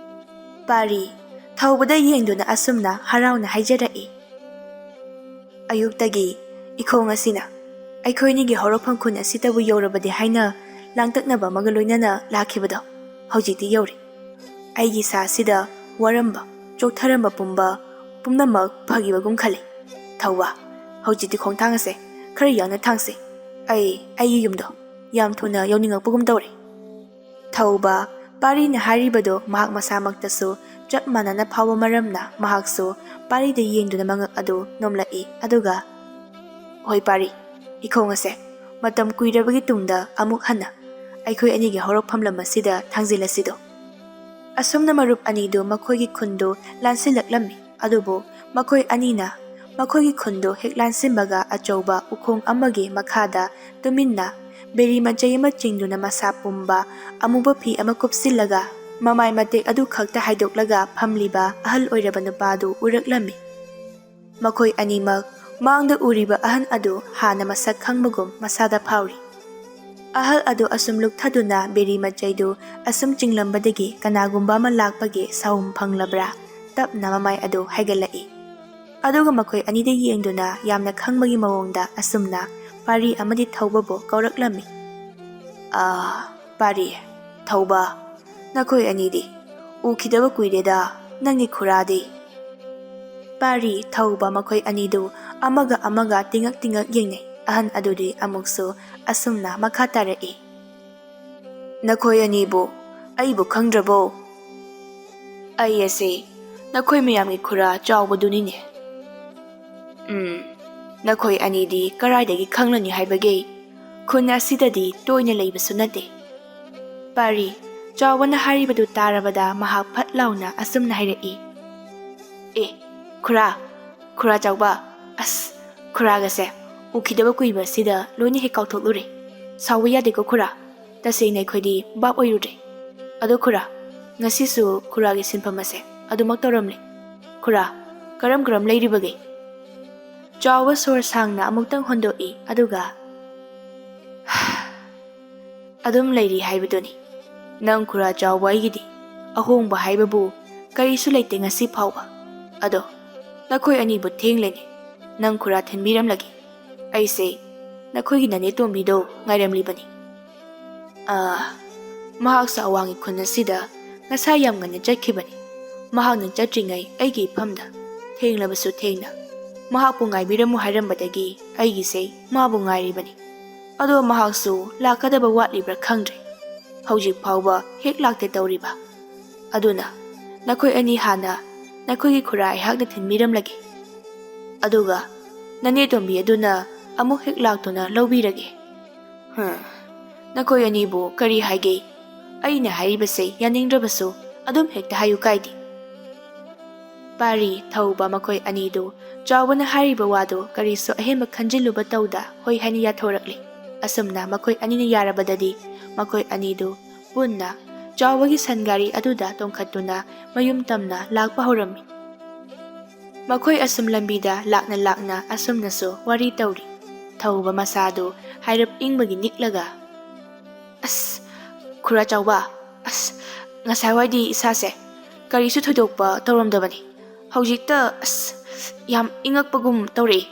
ꯄꯥꯔꯤ, ꯊꯧꯕꯗ ꯌꯦꯡꯗꯨꯅ ꯑꯁꯨꯝꯅ ꯍꯔꯥꯎꯅ ꯍꯥꯏꯖꯔꯛꯏ꯫ ꯑꯌꯨꯛꯇꯒꯤ ꯏꯈꯣꯡ ꯑꯁꯤꯅ ꯑꯩꯈꯣꯏꯅꯤꯒꯤ ꯍꯧꯔꯛꯐꯝ ꯈꯨꯟ ꯑꯁꯤꯗꯕꯨ ꯌꯧꯔꯕꯗꯤ ꯍꯥꯏꯅ ꯂꯥꯡꯇꯛꯅꯕ ꯑꯃꯒ ꯂꯣꯏꯅꯅ ꯂꯥꯛꯈꯤꯕꯗꯣ ꯍꯧꯖꯤꯛꯇꯤ ꯌꯧꯔꯦ꯫ ꯑꯩꯒꯤ ꯏꯁꯥ ꯑꯁꯤꯗ ꯋꯥꯔꯝꯕ, ꯆꯣꯛꯊꯔꯝꯕ ꯄꯨꯝꯕ ꯄꯨꯝꯅꯃꯛ ꯐꯈꯤꯕꯒꯨꯝ ꯈꯜꯂꯤ꯫ ꯊꯧꯕ, ꯍꯧꯖꯤꯛꯇꯤ ꯈꯣꯡꯊꯥꯡ ꯑꯁꯦ ꯈꯔ ꯌꯥꯡꯅ ꯊꯥꯡꯁꯦ꯫ ꯑꯩ ꯑꯩꯒꯤ ꯌꯨꯝꯗꯣ ꯌꯥꯝ ꯊꯨꯅ ꯌꯧꯅꯤꯡꯉꯛꯄꯒꯨꯝ ꯇꯧꯔꯦ꯫ ꯊꯧꯕ, ꯄꯥꯔꯤꯅ ꯍꯥꯏꯔꯤꯕꯗꯨ ꯃꯍꯥꯛ ꯃꯁꯥꯃꯛꯇꯁꯨ ꯆꯞ ꯃꯥꯟꯅꯅ ꯐꯥꯎꯕ ꯃꯔꯝꯅ ꯃꯍꯥꯛꯁꯨ ꯄꯥꯔꯤꯗ ꯌꯦꯡꯗꯨꯅ ꯃꯉꯛ ꯑꯗꯨ ꯅꯣꯝꯂꯛꯏ꯫ ꯑꯗꯨꯒ, "ꯍꯣꯏ ꯄꯥꯔꯤ, ꯏꯈꯣꯡ ꯑꯁꯦ ꯃꯇꯝ ꯀꯨꯏꯔꯕꯒꯤ ꯇꯨꯡꯗ ꯑꯃꯨꯛ ꯍꯟꯅ ꯑꯩꯈꯣꯏ ꯑꯅꯤꯒꯤ ꯍꯧꯔꯛꯐꯝ ꯂꯝ ꯑꯁꯤꯗ ꯊꯥꯡꯖꯤꯜꯂꯁꯤꯗꯣ꯫" ꯑꯁꯨꯝꯅ ꯃꯔꯨꯞ ꯑꯅꯤꯗꯨ ꯃꯈꯣꯏꯒꯤ ꯈꯨꯟꯗꯨ ꯂꯥꯟꯁꯤꯜꯂꯛꯂꯝꯃꯤ꯫ ꯑꯗꯨꯕꯨ ꯃꯈꯣꯏ ꯑꯅꯤꯅ ꯃꯈꯣꯏꯒꯤ ꯈꯨꯟꯗꯨ ꯍꯦꯛ ꯂꯥꯟꯁꯤꯟꯕꯒ ꯑꯆꯧꯕ ꯎꯈꯣꯡ ꯑꯃꯒꯤ ꯃꯈꯥꯗ ꯇꯨꯃꯤꯟꯅ ꯕꯦꯔꯤ ꯃꯆꯩ ꯑꯃ ꯆꯤꯡꯗꯨꯅ ꯃꯁꯥ ꯄꯨꯝꯕ ꯑꯃꯨꯕ ꯐꯤ ꯑꯃ ꯀꯨꯞꯁꯤꯜꯂꯒ ꯃꯃꯥꯏ ꯃꯇꯦꯛ ꯑꯗꯨ ꯈꯛꯇ ꯍꯥꯏꯗꯣꯛꯂꯒ ꯐꯝꯂꯤꯕ ꯑꯍꯜ ꯑꯣꯏꯔꯕ ꯅꯨꯄꯥꯗꯨ ꯎꯔꯛꯂꯝꯃꯤ꯫ ꯃꯈꯣꯏ ꯑꯅꯤꯃꯛ ꯃꯥꯡꯗ ꯎꯔꯤꯕ ꯑꯍꯟ ꯑꯗꯨ ꯍꯥꯟꯅ ꯃꯁꯛ ꯈꯪꯕꯒꯨꯝ ꯃꯁꯥꯗ ꯐꯥꯎꯔꯤ꯫ ꯑꯍꯜ ꯑꯗꯨ ꯑꯁꯨꯝ ꯂꯨꯞꯊꯗꯨꯅ ꯕꯦꯔꯤ ꯃꯆꯩꯗꯨ ꯑꯁꯨꯝ ꯆꯤꯡꯂꯝꯕꯗꯒꯤ ꯀꯅꯥꯒꯨꯝꯕ ꯑꯃ ꯂꯥꯛꯄꯒꯤ ꯁꯥꯍꯨꯝ ꯐꯪꯂꯕ꯭ꯔꯥ, ꯇꯞꯅ ꯃꯃꯥꯏ ꯑꯗꯨ ꯍꯥꯏꯒꯠꯂꯛꯏ꯫ ꯑꯗꯨꯒ ꯃꯈꯣꯏ ꯑꯅꯤꯗ ꯌꯦꯡꯗꯨꯅ ꯌꯥꯝꯅ ꯈꯪꯕꯒꯤ ꯃꯑꯣꯡꯗ ꯑꯁꯨꯝꯅ ꯄꯥꯔꯤ ꯑꯃꯗꯤ ꯊꯧꯕꯕꯨ ꯀꯧꯔꯛꯂꯝꯃꯤ꯫ "ꯑꯥ, ꯄꯥꯔꯤ, ꯊꯧꯕ, ꯅꯈꯣꯏ ꯑꯅꯤꯗꯤ ꯎꯈꯤꯗꯕ ꯀꯨꯏꯔꯦꯗ, ꯅꯪꯒꯤ ꯈꯨꯔꯥꯗꯤ?" ꯄꯥꯔꯤ, ꯊꯧꯕ ꯃꯈꯣꯏ ꯑꯅꯤꯗꯨ ꯑꯃꯒ ꯑꯃꯒ ꯇꯤꯡꯉꯛ ꯇꯤꯡꯉꯛ ꯌꯦꯡꯅꯩ꯫ ꯑꯍꯟ ꯑꯗꯨꯗꯤ ꯑꯃꯨꯛꯁꯨ ꯑꯁꯨꯝꯅ ꯃꯈꯥ ꯇꯥꯔꯛꯏ꯫ "ꯅꯈꯣꯏ ꯑꯅꯤꯕꯨ ꯑꯩꯕꯨ ꯈꯪꯗ꯭ꯔꯕꯣ? ꯑꯩ ꯑꯁꯤ ꯅꯈꯣꯏ ꯃꯌꯥꯝꯒꯤ ꯈꯨꯔꯥ ꯆꯥꯎꯕꯗꯨꯅꯤꯅꯦ꯫ ꯎꯝ, ꯅꯈꯣꯏ ꯑꯅꯤꯗꯤ ꯀꯔꯥꯏꯗꯒꯤ ꯈꯪꯂꯅꯤ ꯍꯥꯏꯕꯒꯦ? ꯈꯨꯟ ꯑꯁꯤꯗꯗꯤ ꯇꯣꯏꯅ ꯂꯩꯕꯁꯨ ꯅꯠꯇꯦ꯫" ꯄꯥꯔꯤ, ꯆꯥꯎꯕꯅ ꯍꯥꯏꯔꯤꯕꯗꯨ ꯇꯥꯔꯕꯗ ꯃꯍꯥꯛ ꯐꯠ ꯂꯥꯎꯅ ꯑꯁꯨꯝꯅ ꯍꯥꯏꯔꯛꯏ꯫ "ꯑꯦ, ꯈꯨꯔꯥ, ꯈꯨꯔꯥ ꯆꯥꯎꯕ, ꯑꯁ, ꯈꯨꯔꯥꯒꯁꯦ ꯎꯈꯤꯗꯕ ꯀꯨꯏꯕ ꯑꯁꯤꯗ ꯂꯣꯏꯅ ꯍꯦꯛ ꯀꯥꯎꯊꯣꯛꯂꯨꯔꯦ꯫ ꯁꯥꯎꯕ ꯌꯥꯗꯦꯀꯣ ꯈꯨꯔꯥ, ꯇꯁꯦꯡꯅ ꯑꯩꯈꯣꯏꯗꯤ ꯚꯥꯞ ꯑꯣꯏꯔꯨꯗ꯭ꯔꯦ꯫ ꯑꯗꯣ ꯈꯨꯔꯥ, ꯉꯁꯤꯁꯨ ꯈꯨꯔꯥꯒꯤ ꯁꯤꯟꯐꯝ ꯑꯁꯦ ꯑꯗꯨꯃꯛ ꯇꯧꯔꯝꯂꯦ꯫ ꯈꯨꯔꯥ, ꯀꯔꯝ ꯀꯔꯝ ꯂꯩꯔꯤꯕꯒꯦ?" ꯆꯥꯎꯕ ꯁꯣꯔ ꯁꯥꯡꯅ ꯑꯃꯨꯛꯇꯪ ꯍꯣꯟꯗꯣꯛꯏ, ꯑꯗꯨꯒ, "ꯑꯗꯨꯝ ꯂꯩꯔꯤ ꯍꯥꯏꯕꯗꯨꯅꯤ꯫ ꯅꯪ ꯈꯨꯔꯥ ꯆꯥꯎꯕ ꯑꯩꯒꯤꯗꯤ꯫ ꯑꯍꯣꯡꯕ ꯍꯥꯏꯕꯕꯨ ꯀꯔꯤꯁꯨ ꯂꯩꯇꯦ ꯉꯁꯤ ꯐꯥꯎꯕ꯫ ꯑꯗꯣ ꯅꯈꯣꯏ ꯑꯅꯤꯕꯨ ꯊꯦꯡꯂꯦꯅꯦ꯫ ꯅꯪ ꯈꯨꯔꯥ ꯊꯤꯟꯕꯤꯔꯝꯂꯒꯦ꯫ ꯑꯩꯁꯦ ꯅꯈꯣꯏꯒꯤ ꯅꯅꯦ ꯇꯣꯝꯕꯤꯗꯣ ꯉꯥꯏꯔꯝꯂꯤꯕꯅꯤ꯫ ꯑꯥ, ꯃꯍꯥꯛꯁꯨ ꯑꯋꯥꯡꯒꯤ ꯈꯨꯟ ꯑꯁꯤꯗ ꯉꯁꯥꯏ ꯌꯥꯝ ꯉꯟꯅ ꯆꯠꯈꯤꯕꯅꯤ꯫ ꯃꯍꯥꯛꯅ ꯆꯠꯇ꯭ꯔꯤꯉꯩ ꯑꯩꯒꯤ ꯏꯐꯝꯗ ꯊꯦꯡꯂꯕꯁꯨ ꯊꯦꯡꯅ ꯃꯍꯥꯛꯄꯨ ꯉꯥꯏꯕꯤꯔꯝꯃꯨ ꯍꯥꯏꯔꯝꯕꯗꯒꯤ ꯑꯩꯒꯤꯁꯦ ꯃꯥꯕꯨ ꯉꯥꯏꯔꯤꯕꯅꯤ꯫ ꯑꯗꯣ ꯃꯍꯥꯛꯁꯨ ꯂꯥꯛꯀꯗꯕ ꯋꯥꯠꯂꯤꯕ꯭ꯔꯥ ꯈꯪꯗ꯭ꯔꯦ꯫ ꯍꯧꯖꯤꯛ ꯐꯥꯎꯕ ꯍꯦꯛ ꯂꯥꯛꯇꯦ ꯇꯧꯔꯤꯕ꯫ ꯑꯗꯨꯅ ꯅꯈꯣꯏ ꯑꯅꯤ ꯍꯥꯟꯅ ꯅꯈꯣꯏꯒꯤ ꯈꯨꯔꯥ ꯑꯩꯍꯥꯛꯅ ꯊꯤꯟꯕꯤꯔꯝꯂꯒꯦ꯫ ꯑꯗꯨꯒ ꯅꯅꯦ ꯇꯣꯝꯕꯤ ꯑꯗꯨꯅ ꯑꯃꯨꯛ ꯍꯦꯛ ꯂꯥꯛꯇꯨꯅ ꯂꯧꯕꯤꯔꯒꯦ꯫ ꯍꯝ, ꯅꯈꯣꯏ ꯑꯅꯤꯕꯨ ꯀꯔꯤ ꯍꯥꯏꯒꯦ? ꯑꯩꯅ ꯍꯥꯏꯔꯤꯕꯁꯦ ꯌꯥꯅꯤꯡꯗ꯭ꯔꯕꯁꯨ ꯑꯗꯨꯝ ꯍꯦꯛꯇ ꯍꯥꯏꯌꯨ ꯀꯥꯏꯗꯦ꯫ ꯄꯥꯔꯤ, ꯊꯧꯕ ꯃꯈꯣꯏ ꯑꯅꯤꯗꯨ ꯆꯥꯎꯕꯅ ꯍꯥꯏꯔꯤꯕ ꯋꯥꯗꯨ ꯀꯔꯤꯁꯨ ꯑꯍꯦꯟꯕ ꯈꯟꯖꯤꯜꯂꯨꯕ ꯇꯧꯗ ꯍꯣꯏ ꯍꯥꯏꯅ ꯌꯥꯊꯣꯔꯛꯂꯦ꯫ ꯑꯁꯨꯝꯅ ꯃꯈꯣꯏ ꯑꯅꯤꯅ ꯌꯥꯔꯕꯗꯗꯤ ꯃꯈꯣꯏ ꯑꯅꯤꯗꯨ ꯄꯨꯟꯅ ꯆꯥꯎꯕꯒꯤ ꯁꯟ ꯒꯥꯔꯤ ꯑꯗꯨꯗ ꯇꯣꯡꯈꯠꯇꯨꯅ ꯃꯌꯨꯝ ꯇꯝꯅ ꯂꯥꯛꯄ ꯍꯧꯔꯝꯃꯤ꯫ ꯃꯈꯣꯏ ꯑꯁꯨꯝ ꯂꯝꯕꯤꯗ ꯂꯥꯛꯅ ꯂꯥꯛꯅ ꯑꯁꯨꯝꯅꯁꯨ ꯋꯥꯔꯤ ꯇꯧꯔꯤ꯫ ꯊꯧꯕ ꯃꯁꯥꯗꯨ ꯍꯥꯏꯔꯞ ꯏꯪꯕꯒꯤ ꯅꯤꯛꯂꯒ, "ꯑꯁ, ꯈꯨꯔꯥ ꯆꯥꯎꯕ, ꯑꯁ, ꯉꯁꯥꯏꯋꯥꯏꯗꯤ ꯏꯁꯥꯁꯦ ꯀꯔꯤꯁꯨ ꯊꯣꯏꯗꯣꯛꯄ ꯇꯧꯔꯝꯗꯕꯅꯤ꯫ ꯍꯧꯖꯤꯛꯇ, ꯑꯁ, ꯌꯥꯝ ꯏꯪꯉꯛꯄꯒꯨꯝ ꯇꯧꯔꯛꯏ꯫"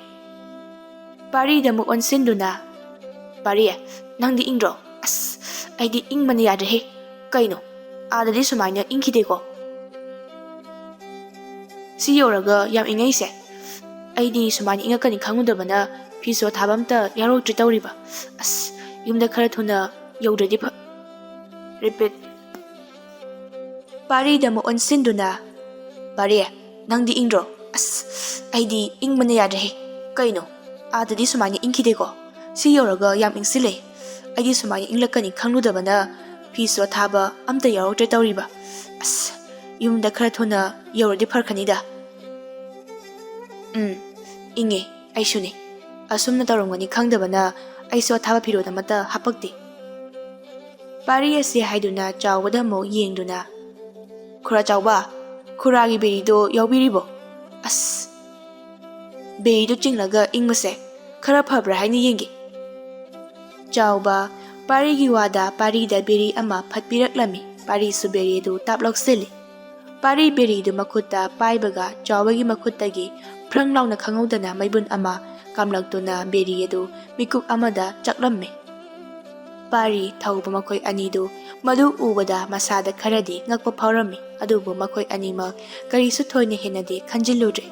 ꯄꯥꯔꯤꯗ ꯑꯃꯨꯛ ꯑꯣꯟꯁꯤꯟꯗꯨꯅ, "ꯄꯥꯔꯤ, ꯅꯪꯗꯤ ꯏꯪꯗ꯭ꯔꯣ? ꯑꯁ, ꯑꯩꯗꯤ ꯏꯪꯕꯅ ꯌꯥꯗ꯭ꯔꯦꯍꯦ꯫ ꯀꯩꯅꯣ, ꯑꯥꯗꯗꯤ ꯁꯨꯃꯥꯏꯅ ꯏꯪꯈꯤꯗꯦꯀꯣ?" "ꯁꯤ ꯌꯧꯔꯒ ꯌꯥꯝ ꯏꯪꯉꯛꯏꯁꯦ꯫ ꯑꯩꯗꯤ ꯁꯨꯃꯥꯏꯅ ꯏꯪꯉꯛꯀꯅꯤ ꯈꯪꯉꯨꯗꯕꯅ ꯐꯤꯁꯨ ꯑꯊꯥꯕ ꯑꯝꯇ ꯌꯥꯎꯔꯛꯇ꯭ꯔꯦ ꯇꯧꯔꯤꯕ꯫ ꯑꯁ, ꯌꯨꯝꯗ ꯈꯔ ꯊꯨꯅ ꯌꯧꯗ꯭ꯔꯗꯤ ꯐ-," ꯔꯤꯄꯤꯠ꯫ ꯄꯥꯔꯤꯗ ꯑꯃꯨꯛ ꯑꯣꯟꯁꯤꯟꯗꯨꯅ, "ꯄꯥꯔꯤ, ꯅꯪꯗꯤ ꯏꯪꯗ꯭ꯔꯣ? ꯑꯁ, ꯑꯩꯗꯤ ꯏꯪꯕꯅ ꯌꯥꯗ꯭ꯔꯦꯍꯦ꯫ ꯀꯩꯅꯣ, ꯑꯥꯗꯗꯤ ꯁꯨꯃꯥꯏꯅ ꯏꯪꯈꯤꯗꯦꯀꯣ? ꯁꯤ ꯌꯧꯔꯒ ꯌꯥꯝ ꯏꯪꯁꯤꯜꯂꯦ꯫ ꯑꯩꯗꯤ ꯁꯨꯃꯥꯏꯅ ꯏꯪꯂꯛꯀꯅꯤ ꯈꯪꯂꯨꯗꯕꯅ ꯐꯤꯁꯨ ꯑꯊꯥꯕ ꯑꯝꯇ ꯌꯥꯎꯔꯛꯇ꯭ꯔꯦ ꯇꯧꯔꯤꯕ꯫ ꯑꯁ, ꯌꯨꯝꯗ ꯈꯔ ꯊꯨꯅ ꯌꯧꯔꯗꯤ ꯐꯔꯛꯀꯅꯤꯗ꯫" "ꯎꯝ, ꯏꯪꯉꯦ, ꯑꯩꯁꯨꯅꯦ꯫ ꯑꯁꯨꯝꯅ ꯇꯧꯔꯝꯒꯅꯤ ꯈꯪꯗꯕꯅ ꯑꯩꯁꯨ ꯑꯊꯥꯕ ꯐꯤꯔꯣꯜ ꯑꯃꯠꯇ ꯍꯥꯄꯛꯇꯦ꯫" ꯄꯥꯔꯤ ꯑꯁꯤ ꯍꯥꯏꯗꯨꯅ ꯆꯥꯎꯕꯗ ꯑꯃꯨꯛ ꯌꯦꯡꯗꯨꯅ, "ꯈꯨꯔꯥ ꯆꯥꯎꯕ, ꯈꯨꯔꯥꯒꯤ ꯕꯦꯔꯤꯗꯣ ꯌꯥꯎꯕꯤꯔꯤꯕꯣ? ꯑꯁ, ꯕꯦꯔꯤꯗꯣ ꯆꯤꯡꯂꯒ ꯏꯪꯕꯁꯦ ꯈꯔ ꯐꯕ꯭ꯔꯥ ꯍꯥꯏꯅ ꯌꯦꯡꯒꯦ꯫" ꯆꯥꯎꯕ ꯄꯥꯔꯤꯒꯤ ꯋꯥꯗ ꯄꯥꯔꯤꯗ ꯕꯦꯔꯤ ꯑꯃ ꯐꯠꯄꯤꯔꯛꯂꯝꯃꯤ꯫ ꯄꯥꯔꯤꯁꯨ ꯕꯦꯔꯤ ꯑꯗꯨ ꯇꯥꯞ ꯂꯧꯁꯤꯜꯂꯤ꯫ ꯄꯥꯔꯤ ꯕꯦꯔꯤꯗꯨ ꯃꯈꯨꯠꯇ ꯄꯥꯏꯕꯒ ꯆꯥꯎꯕꯒꯤ ꯃꯈꯨꯠꯇꯒꯤ ꯐ꯭ꯔꯪ ꯂꯥꯎꯅ ꯈꯪꯍꯧꯗꯅ ꯃꯩꯕꯨꯟ ꯑꯃ ꯀꯥꯝꯂꯛꯇꯨꯅ ꯕꯦꯔꯤ ꯑꯗꯨ ꯃꯤꯀꯨꯞ ꯑꯃꯗ ꯆꯥꯛꯂꯝꯃꯤ꯫ ꯄꯥꯔꯤ ꯊꯧꯕ ꯃꯈꯣꯏ ꯑꯅꯤꯗꯨ ꯃꯗꯨ ꯎꯕꯗ ꯃꯁꯥꯗ ꯈꯔꯗꯤ ꯉꯛꯄ ꯐꯥꯎꯔꯝꯃꯤ, ꯑꯗꯨꯕꯨ ꯃꯈꯣꯏ ꯑꯅꯤꯃꯛ ꯀꯔꯤꯁꯨ ꯊꯣꯏꯅ ꯍꯦꯟꯅꯗꯤ ꯈꯟꯖꯤꯜꯂꯨꯗ꯭ꯔꯦ꯫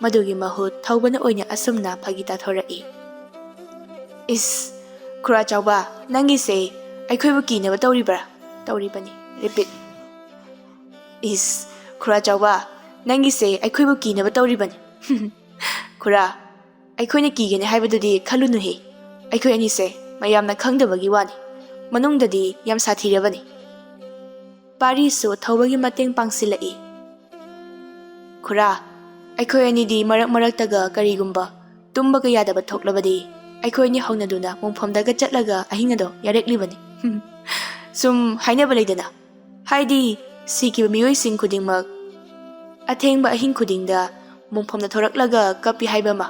ꯃꯗꯨꯒꯤ ꯃꯍꯨꯠ ꯊꯧꯕꯅ ꯑꯣꯏꯅ ꯑꯁꯨꯝꯅ ꯐꯥꯒꯤ ꯇꯥꯊꯣꯔꯛꯏ, "ꯏꯁ, ꯈꯨꯔꯥ ꯆꯥꯎꯕ, ꯅꯪꯒꯤꯁꯦ ꯑꯩꯈꯣꯏꯕꯨ ꯀꯤꯅꯕ ꯇꯧꯔꯤꯕ꯭ꯔꯥ?" "ꯇꯧꯔꯤꯕꯅꯤ꯫ Repeat꯫ ꯏꯁ, ꯈꯨꯔꯥ ꯆꯥꯎꯕ, ꯅꯪꯒꯤꯁꯦ ꯑꯩꯈꯣꯏꯕꯨ ꯀꯤꯅꯕ ꯇꯧꯔꯤꯕꯅꯤ꯫" "ꯈꯨꯔꯥ, ꯑꯩꯈꯣꯏꯅ ꯀꯤꯒꯅꯤ ꯍꯥꯏꯕꯗꯨꯗꯤ ꯈꯜꯂꯨꯅꯨꯍꯦ꯫ ꯑꯩꯈꯣꯏ ꯑꯅꯤꯁꯦ ꯃꯌꯥꯝꯅ ꯈꯪꯗꯕꯒꯤ ꯋꯥꯅꯤ꯫ ꯃꯅꯨꯡꯗꯗꯤ ꯌꯥꯝ ꯁꯥꯊꯤꯔꯕꯅꯤ꯫" ꯄꯥꯔꯤꯁꯨ ꯊꯧꯕꯒꯤ ꯃꯇꯦꯡ ꯄꯥꯡꯁꯤꯜꯂꯛꯏ꯫ "ꯈꯨꯔꯥ, ꯑꯩꯈꯣꯏ ꯑꯅꯤꯗꯤ ꯃꯔꯛ ꯃꯔꯛꯇꯒ ꯀꯔꯤꯒꯨꯝꯕ ꯇꯨꯝꯕꯒ ꯌꯥꯗꯕ ꯊꯣꯛꯂꯕꯗꯤ ꯑꯩꯈꯣꯏ ꯑꯅꯤ ꯍꯧꯅꯗꯨꯅ ꯃꯣꯡꯐꯝꯗꯒ ꯆꯠꯂꯒ ꯑꯍꯤꯡ ꯑꯗꯣ ꯌꯥꯔꯦꯛꯂꯤꯕꯅꯤ꯫" "ꯁꯨꯝ ꯍꯥꯏꯅꯕ ꯂꯩꯗꯅ, ꯍꯥꯏꯗꯤ ꯁꯤꯈꯤꯕ ꯃꯤꯑꯣꯏꯁꯤꯡ ꯈꯨꯗꯤꯡꯃꯛ ꯑꯊꯦꯡꯕ ꯑꯍꯤꯡ ꯈꯨꯗꯤꯡꯗ ꯃꯣꯡꯐꯝꯗ ꯊꯣꯔꯛꯂꯒ ꯀꯞꯄꯤ ꯍꯥꯏꯕ ꯑꯃ꯫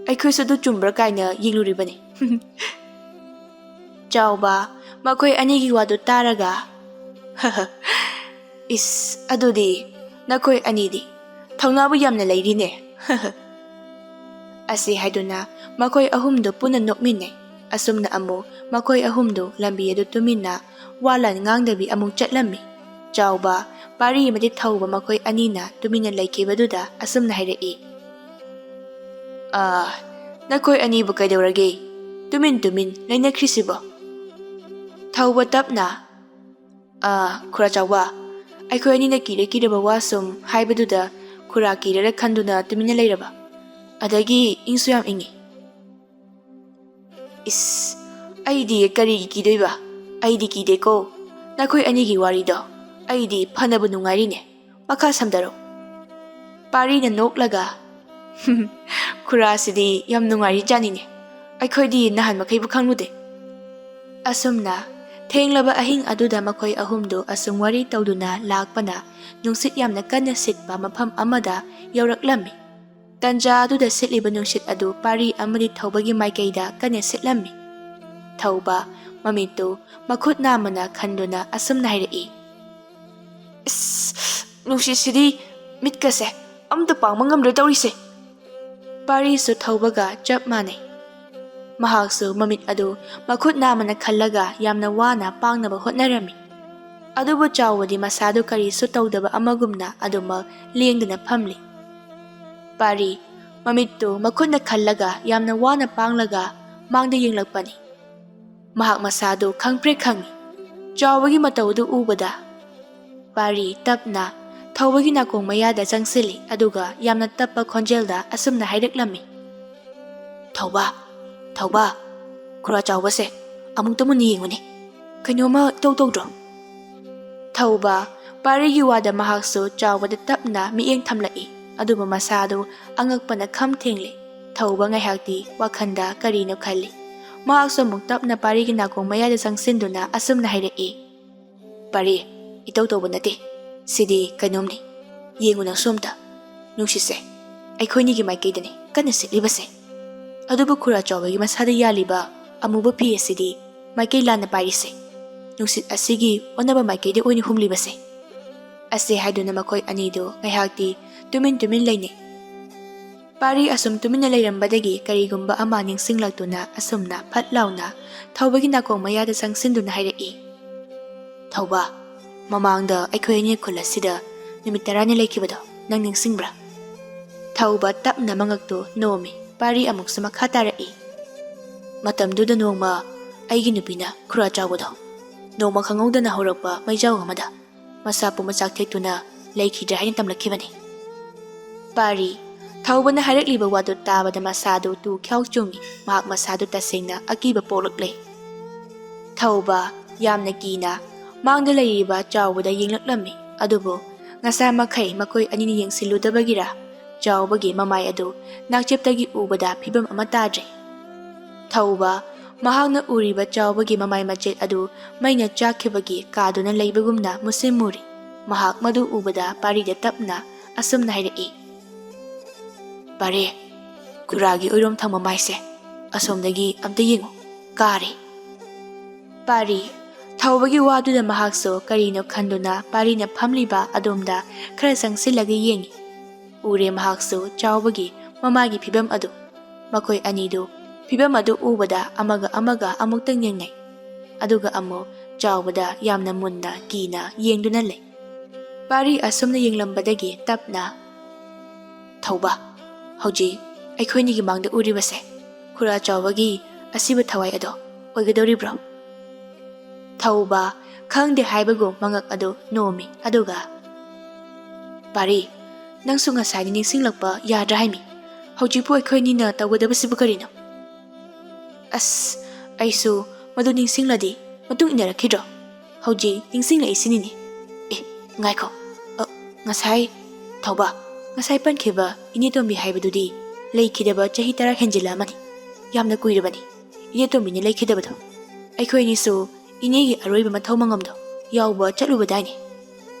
ꯑꯩꯈꯣꯏꯁꯨ ꯑꯗꯨ ꯆꯨꯝꯕ꯭ꯔꯥ ꯀꯥꯏꯅ ꯌꯦꯡꯂꯨꯔꯤꯕꯅꯤ꯫" ꯆꯥꯎꯕ ꯃꯈꯣꯏ ꯑꯅꯤꯒꯤ ꯋꯥꯗꯨ ꯇꯥꯔꯒ, "ꯏꯁ, ꯑꯗꯨꯗꯤ ꯅꯈꯣꯏ ꯑꯅꯤꯗꯤ ꯊꯧꯅꯥꯕꯨ ꯌꯥꯝꯅ ꯂꯩꯔꯤꯅꯦ꯫" ꯑꯁꯤ ꯍꯥꯏꯗꯨꯅ ꯃꯈꯣꯏ ꯑꯍꯨꯝꯗꯨ ꯄꯨꯟꯅ ꯅꯣꯛꯃꯤꯟꯅꯩ꯫ ꯑꯁꯨꯝꯅ ꯑꯃꯨꯛ ꯃꯈꯣꯏ ꯑꯍꯨꯝꯗꯨ ꯂꯝꯕꯤ ꯑꯗꯨ ꯇꯨꯃꯤꯟꯅ ꯋꯥ ꯂꯥꯟ ꯉꯥꯡꯗꯕꯤ ꯑꯃꯨꯛ ꯆꯠꯂꯝꯃꯤ꯫ ꯆꯥꯎꯕ, ꯄꯥꯔꯤ ꯑꯃꯗꯤ ꯊꯧꯕ ꯃꯈꯣꯏ ꯑꯅꯤꯅ ꯇꯨꯃꯤꯟꯅ ꯂꯩꯈꯤꯕꯗꯨꯗ ꯑꯁꯨꯝꯅ ꯍꯥꯏꯔꯛꯏ, "ꯑꯥ, ꯅꯈꯣꯏ ꯑꯅꯤꯕꯨ ꯀꯩꯗꯧꯔꯒꯦ? ꯇꯨꯃꯤꯟ ꯇꯨꯃꯤꯟ ꯂꯩꯅꯈ꯭ꯔꯤꯁꯤꯕꯣ?" ꯊꯧꯕ ꯇꯞꯅ, "ꯑꯥ, ꯈꯨꯔꯥ ꯆꯥꯎꯕ, ꯑꯩꯈꯣꯏ ꯑꯅꯤꯅ ꯀꯤꯔ ꯀꯤꯔꯕ ꯋꯥ ꯁꯨꯝ ꯍꯥꯏꯕꯗꯨꯗ ꯈꯨꯔꯥ ꯀꯤꯔꯔ ꯈꯟꯗꯨꯅ ꯇꯨꯃꯤꯟꯅ ꯂꯩꯔꯕ꯫ ꯑꯗꯒꯤ ꯏꯪꯁꯨ ꯌꯥꯝ ꯏꯪꯉꯤ꯫" "ꯏꯁ, ꯑꯩꯗꯤ ꯀꯔꯤꯒꯤ ꯀꯤꯗꯣꯏꯕ? ꯑꯩꯗꯤ ꯀꯤꯗꯦꯀꯣ꯫ ꯅꯈꯣꯏ ꯑꯅꯤꯒꯤ ꯋꯥꯔꯤꯗꯣ ꯑꯩꯗꯤ ꯐꯅꯕ ꯅꯨꯡꯉꯥꯏꯔꯤꯅꯦ꯫ ꯃꯈꯥ ꯁꯝꯊꯔꯣ꯫" ꯄꯥꯔꯤꯅ ꯅꯣꯛꯂꯒ, "ꯈꯨꯔꯥꯁꯤꯗꯤ ꯌꯥꯝ ꯅꯨꯡꯉꯥꯏꯔꯤꯖꯥꯠꯅꯤꯅꯦ꯫ ꯑꯩꯈꯣꯏꯗꯤ ꯅꯍꯥꯟ ꯃꯈꯩꯕꯨ ꯈꯪꯂꯨꯗꯦ꯫" ꯑꯁꯨꯝꯅ ꯊꯦꯡꯂꯕ ꯑꯍꯤꯡ ꯑꯗꯨꯗ ꯃꯈꯣꯏ ꯑꯍꯨꯝꯗꯨ ꯑꯁꯨꯝ ꯋꯥꯔꯤ ꯇꯧꯗꯨꯅ ꯂꯥꯛꯄꯅ ꯅꯨꯡꯁꯤꯠ ꯌꯥꯝꯅ ꯀꯟꯅ ꯁꯤꯠꯄ ꯃꯐꯝ ꯑꯃꯗ ꯌꯧꯔꯛꯂꯝꯃꯤ꯫ ꯇꯟꯖꯥ ꯑꯗꯨꯗ ꯁꯤꯠꯂꯤꯕ ꯅꯨꯡꯁꯤꯠ ꯑꯗꯨ ꯄꯥꯔꯤ ꯑꯃꯗꯤ ꯊꯧꯕꯒꯤ ꯃꯥꯏꯀꯩꯗ ꯀꯟꯅ ꯁꯤꯠꯂꯝꯃꯤ꯫ ꯊꯧꯕ ꯃꯃꯤꯠꯇꯨ ꯃꯈꯨꯠ ꯅꯥꯝꯃꯅ ꯈꯟꯗꯨꯅ ꯑꯁꯨꯝꯅ ꯍꯥꯏꯔꯛꯏ, "ꯏꯁ, ꯅꯨꯡꯁꯤꯠꯁꯤꯗꯤ ꯃꯤꯠꯀꯁꯦ ꯑꯝꯇ ꯄꯥꯡꯕ ꯉꯝꯗ꯭ꯔꯦ ꯇꯧꯔꯤꯁꯦ꯫ ꯄꯥꯔꯤꯁꯨ ꯊꯧꯕꯒ ꯆꯞ ꯃꯥꯟꯅꯩ꯫ ꯃꯍꯥꯛꯁꯨ ꯃꯃꯤꯠ ꯑꯗꯨ ꯃꯈꯨꯠ ꯅꯥꯝꯃꯅ ꯈꯜꯂꯒ ꯌꯥꯝꯅ ꯋꯥꯅ ꯄꯥꯡꯅꯕ ꯍꯣꯠꯅꯔꯝꯃꯤ꯫ ꯑꯗꯨꯕꯨ ꯆꯥꯎꯕꯗꯤ ꯃꯁꯥꯗꯨ ꯀꯔꯤꯁꯨ ꯇꯧꯗꯕ ꯑꯃꯒꯨꯝꯅ ꯑꯗꯨꯃꯛ ꯂꯦꯡꯗꯅ ꯐꯝꯂꯤ꯫ ꯄꯥꯔꯤ ꯃꯃꯤꯠꯇꯨ ꯃꯈꯨꯠꯅ ꯈꯜꯂꯒ ꯌꯥꯝꯅ ꯋꯥꯅ ꯄꯥꯡꯂꯒ ꯃꯥꯡꯗ ꯌꯦꯡꯂꯛꯄꯅꯤ꯫ ꯃꯍꯥꯛ ꯃꯁꯥꯗꯨ ꯈꯪꯄ꯭ꯔꯦꯛ ꯈꯪꯏ꯫ ꯆꯥꯎꯕꯒꯤ ꯃꯇꯧꯗꯨ ꯎꯕꯗ ꯄꯥꯔꯤ ꯇꯞꯅ ꯊꯧꯕꯒꯤ ꯅꯥꯀꯣꯡ ꯃꯌꯥꯗ ꯆꯪꯁꯤꯜꯂꯤ, ꯑꯗꯨꯒ ꯌꯥꯝꯅ ꯇꯞꯄ ꯈꯣꯟꯖꯦꯜꯗ ꯑꯁꯨꯝꯅ ꯍꯥꯏꯔꯛꯂꯝꯃꯤ, "ꯊꯧꯕ, ꯊꯧꯕ, ꯈꯨꯔꯥ ꯆꯥꯎꯕꯁꯦ ꯑꯃꯨꯛꯇ ꯃꯨꯟꯅ ꯌꯦꯡꯉꯨꯅꯦ꯫ ꯀꯩꯅꯣꯝꯃ ꯏꯇꯧ ꯇꯧꯗ꯭ꯔꯣ?" ꯊꯧꯕ ꯄꯥꯔꯤꯒꯤ ꯋꯥꯗ ꯃꯍꯥꯛꯁꯨ ꯆꯥꯎꯕꯗ ꯇꯞꯅ ꯃꯤꯠꯌꯦꯡ ꯊꯝꯂꯛꯏ, ꯑꯗꯨꯕꯨ ꯃꯁꯥꯗꯨ ꯑꯉꯛꯄꯅ ꯈꯝ ꯊꯦꯡꯂꯦ꯫ ꯊꯧꯕ ꯉꯥꯏꯍꯥꯛꯇꯤ ꯋꯥꯈꯜꯗ ꯀꯔꯤꯅꯣ ꯈꯜꯂꯤ꯫ ꯃꯍꯥꯛꯁꯨ ꯑꯃꯨꯛ ꯇꯞꯅ ꯄꯥꯔꯤꯒꯤ ꯅꯥꯀꯣꯡ ꯃꯌꯥꯗ ꯆꯪꯁꯤꯟꯗꯨꯅ ꯑꯁꯨꯝꯅ ꯍꯥꯏꯔꯛꯏ, "ꯄꯥꯔꯤ, ꯏꯇꯧ ꯇꯧꯕ ꯅꯠꯇꯦ꯫ ꯁꯤꯗꯤ ꯀꯩꯅꯣꯝꯅꯤ꯫ ꯌꯦꯡꯉꯨ ꯅꯪꯁꯨ ꯑꯝꯇ꯫ ꯅꯨꯡꯁꯤꯠꯁꯦ ꯑꯩꯈꯣꯏꯅꯤꯒꯤ ꯃꯥꯏꯀꯩꯗꯅꯤ ꯀꯟꯅ ꯁꯤꯠꯂꯤꯕꯁꯦ꯫ ꯑꯗꯨꯕꯨ ꯈꯨꯔꯥ ꯆꯥꯎꯕꯒꯤ ꯃꯁꯥꯗ ꯌꯥꯜꯂꯤꯕ ꯑꯃꯨꯕ ꯐꯤ ꯑꯁꯤꯗꯤ ꯃꯥꯏꯀꯩ ꯂꯥꯟꯅ ꯄꯥꯏꯔꯤꯁꯦ꯫ ꯅꯨꯡꯁꯤꯠ ꯑꯁꯤꯒꯤ ꯑꯣꯟꯅꯕ ꯃꯥꯏꯀꯩꯗ ꯑꯣꯏꯅ ꯍꯨꯝꯂꯤꯕꯁꯦ꯫" ꯑꯁꯤ ꯍꯥꯏꯗꯨꯅ ꯃꯈꯣꯏ ꯑꯅꯤꯗꯨ ꯉꯥꯏꯍꯥꯛꯇꯤ ꯇꯨꯃꯤꯟ ꯇꯨꯃꯤꯟ ꯂꯩꯅꯩ꯫ ꯄꯥꯔꯤ ꯑꯁꯨꯝ ꯇꯨꯃꯤꯟꯅ ꯂꯩꯔꯝꯕꯗꯒꯤ ꯀꯔꯤꯒꯨꯝꯕ ꯑꯃ ꯅꯤꯡꯁꯤꯡꯂꯛꯇꯨꯅ ꯑꯁꯨꯝꯅ ꯐꯠ ꯂꯥꯎꯅ ꯊꯧꯕꯒꯤ ꯅꯥꯀꯣꯡ ꯃꯌꯥꯗ ꯆꯪꯁꯤꯟꯗꯨꯅ ꯍꯥꯏꯔꯛꯏ, "ꯊꯧꯕ, ꯃꯃꯥꯡꯗ ꯑꯩꯈꯣꯏ ꯑꯅꯤ ꯈꯨꯜ ꯑꯁꯤꯗ ꯅꯨꯃꯤꯠ ꯇꯔꯥꯅꯤ ꯂꯩꯈꯤꯕꯗꯣ ꯅꯪ ꯅꯤꯡꯁꯤꯡꯕ꯭ꯔꯥ?" ꯊꯧꯕ ꯇꯞꯅ ꯃꯉꯛꯇꯨ ꯅꯣꯝꯃꯤ꯫ ꯄꯥꯔꯤ ꯑꯃꯨꯛꯁꯨ ꯃꯈꯥ ꯇꯥꯔꯛꯏ, "ꯃꯇꯝꯗꯨꯗ ꯅꯣꯡꯃ ꯑꯩꯒꯤ ꯅꯨꯄꯤꯅ ꯈꯨꯔꯥ ꯆꯥꯎꯕꯗꯣ ꯅꯣꯡꯃ ꯈꯪꯍꯧꯗꯅ ꯍꯧꯔꯛꯄ ꯃꯩꯖꯥꯎ ꯑꯃꯗ ꯃꯁꯥ ꯄꯨꯝꯕ ꯆꯥꯛꯊꯦꯛꯇꯨꯅ ꯂꯩꯈꯤꯗ꯭ꯔꯦ ꯍꯥꯏꯅ ꯇꯝꯂꯛꯈꯤꯕꯅꯤ꯫" ꯄꯥꯔꯤ ꯊꯧꯕꯅ ꯍꯥꯏꯔꯛꯂꯤꯕ ꯋꯥꯗꯨ ꯇꯥꯕꯗ ꯃꯁꯥꯗꯨ ꯇꯨ ꯈ꯭ꯌꯥꯎ ꯆꯨꯡꯏ꯫ ꯃꯍꯥꯛ ꯃꯁꯥꯗꯨ ꯇꯁꯦꯡꯅ ꯑꯀꯤꯕ ꯄꯣꯛꯂꯛꯂꯦ꯫ ꯊꯧꯕ ꯌꯥꯝꯅ ꯀꯤꯅ ꯃꯥꯡꯗ ꯂꯩꯔꯤꯕ ꯆꯥꯎꯕꯗ ꯌꯦꯡꯂꯛꯂꯝꯃꯤ꯫ ꯑꯗꯨꯕꯨ ꯉꯁꯥ ꯃꯈꯩ ꯃꯈꯣꯏ ꯑꯅꯤꯅ ꯌꯦꯡꯁꯤꯜꯂꯨꯗꯕꯒꯤꯔ ꯆꯥꯎꯕꯒꯤ ꯃꯃꯥꯏ ꯑꯗꯨ ꯅꯥꯛꯆꯦꯞꯇꯒꯤ ꯎꯕꯗ ꯐꯤꯕꯝ ꯑꯃ ꯇꯥꯗ꯭ꯔꯦ꯫ ꯊꯧꯕ ꯃꯍꯥꯛꯅ ꯎꯔꯤꯕ ꯆꯥꯎꯕꯒꯤ ꯃꯃꯥꯏ ꯃꯆꯦꯠ ꯑꯗꯨ ꯃꯩꯅ ꯆꯥꯛꯈꯤꯕꯒꯤ ꯀꯥꯗꯨꯅ ꯂꯩꯕꯒꯨꯝꯅ ꯃꯨꯁꯤꯟ ꯃꯨꯔꯤ꯫ ꯃꯍꯥꯛ ꯃꯗꯨ ꯎꯕꯗ ꯄꯥꯔꯤꯗ ꯇꯞꯅ ꯑꯁꯨꯝꯅ ꯍꯥꯏꯔꯛꯏ, "ꯄꯥꯔꯤ, ꯈꯨꯔꯥꯒꯤ ꯑꯣꯏꯔꯣꯝ ꯊꯪꯕ ꯃꯥꯏꯁꯦ ꯑꯁꯣꯝꯗꯒꯤ ꯑꯝꯇ ꯌꯦꯡꯉꯨ, ꯀꯥꯔꯦ꯫" ꯄꯥꯔꯤ ꯊꯧꯕꯒꯤ ꯋꯥꯗꯨꯗ ꯃꯍꯥꯛꯁꯨ ꯀꯔꯤꯅꯣ ꯈꯟꯗꯨꯅ ꯄꯥꯔꯤꯅ ꯐꯝꯂꯤꯕ ꯑꯗꯣꯝꯗ ꯈꯔ ꯆꯪꯁꯤꯜꯂꯒ ꯌꯦꯡꯏ꯫ ꯎꯔꯦ ꯃꯍꯥꯛꯁꯨ ꯆꯥꯎꯕꯒꯤ ꯃꯃꯥꯒꯤ ꯐꯤꯕꯝ ꯑꯗꯨ꯫ ꯃꯈꯣꯏ ꯑꯅꯤꯗꯨ ꯐꯤꯕꯝ ꯑꯗꯨ ꯎꯕꯗ ꯑꯃꯒ ꯑꯃꯒ ꯑꯃꯨꯛꯇꯪ ꯌꯦꯡꯅꯩ꯫ ꯑꯗꯨꯒ ꯑꯃꯨꯛ ꯆꯥꯎꯕꯗ ꯌꯥꯝꯅ ꯃꯨꯟꯅ ꯀꯤꯅ ꯌꯦꯡꯗꯨꯅ ꯂꯩ꯫ ꯄꯥꯔꯤ ꯑꯁꯨꯝꯅ ꯌꯦꯡꯂꯝꯕꯗꯒꯤ ꯇꯞꯅ, "ꯊꯧꯕ, ꯍꯧꯖꯤꯛ ꯑꯩꯈꯣꯏꯅꯤꯒꯤ ꯃꯥꯡꯗ ꯎꯔꯤꯕꯁꯦ ꯈꯨꯔꯥ ꯆꯥꯎꯕꯒꯤ ꯑꯁꯤꯕ ꯊꯋꯥꯏ ꯑꯗꯣ ꯑꯣꯏꯒꯗꯧꯔꯤꯕ꯭ꯔꯣ?" ꯊꯧꯕ ꯈꯪꯗꯦ ꯍꯥꯏꯕꯒꯨꯝ ꯃꯉꯛ ꯑꯗꯨ ꯅꯣꯝꯃꯤ꯫ ꯑꯗꯨꯒ, "ꯄꯥꯔꯤ, ꯅꯪꯁꯨ ꯉꯁꯥꯏꯗꯤ ꯅꯤꯡꯁꯤꯡꯂꯛꯄ ꯌꯥꯗ꯭ꯔꯥ ꯍꯥꯏꯃꯤ? ꯍꯧꯖꯤꯛꯄꯨ ꯑꯩꯈꯣꯏꯅꯤꯅ ꯇꯧꯒꯗꯕꯁꯤꯕꯨ ꯀꯔꯤꯅꯣ?" "ꯑꯁ, ꯑꯩꯁꯨ ꯃꯗꯨ ꯅꯤꯡꯁꯤꯡꯂꯗꯤ ꯃꯇꯨꯡ ꯏꯟꯅꯔꯛꯈꯤꯗ꯭ꯔꯣ? ꯍꯧꯖꯤꯛ ꯅꯤꯡꯁꯤꯡꯂꯛꯏꯁꯤꯅꯤꯅꯦ꯫ ꯑꯦ, ꯉꯥꯏꯈꯣ꯫ ꯑ, ꯉꯁꯥꯏ, ꯊꯧꯕ, ꯉꯁꯥꯏ ꯄꯟꯈꯤꯕ ꯏꯅꯦ ꯇꯣꯝꯕꯤ ꯍꯥꯏꯕꯗꯨꯗꯤ ꯂꯩꯈꯤꯗꯕ ꯆꯍꯤ ꯇꯔꯥ ꯍꯦꯟꯖꯤꯜꯂꯛꯑꯃꯅꯤ꯫ ꯌꯥꯝꯅ ꯀꯨꯏꯔꯕꯅꯤ ꯏꯅꯦ ꯇꯣꯝꯕꯤꯅ ꯂꯩꯈꯤꯗꯕꯗꯣ꯫ ꯑꯩꯈꯣꯏ ꯑꯅꯤꯁꯨ ꯏꯅꯦꯒꯤ ꯑꯔꯣꯏꯕ ꯃꯊꯧ ꯃꯉꯝꯗꯣ ꯌꯥꯎꯕ ꯆꯠꯂꯨꯕꯗꯥꯏꯅꯦ?"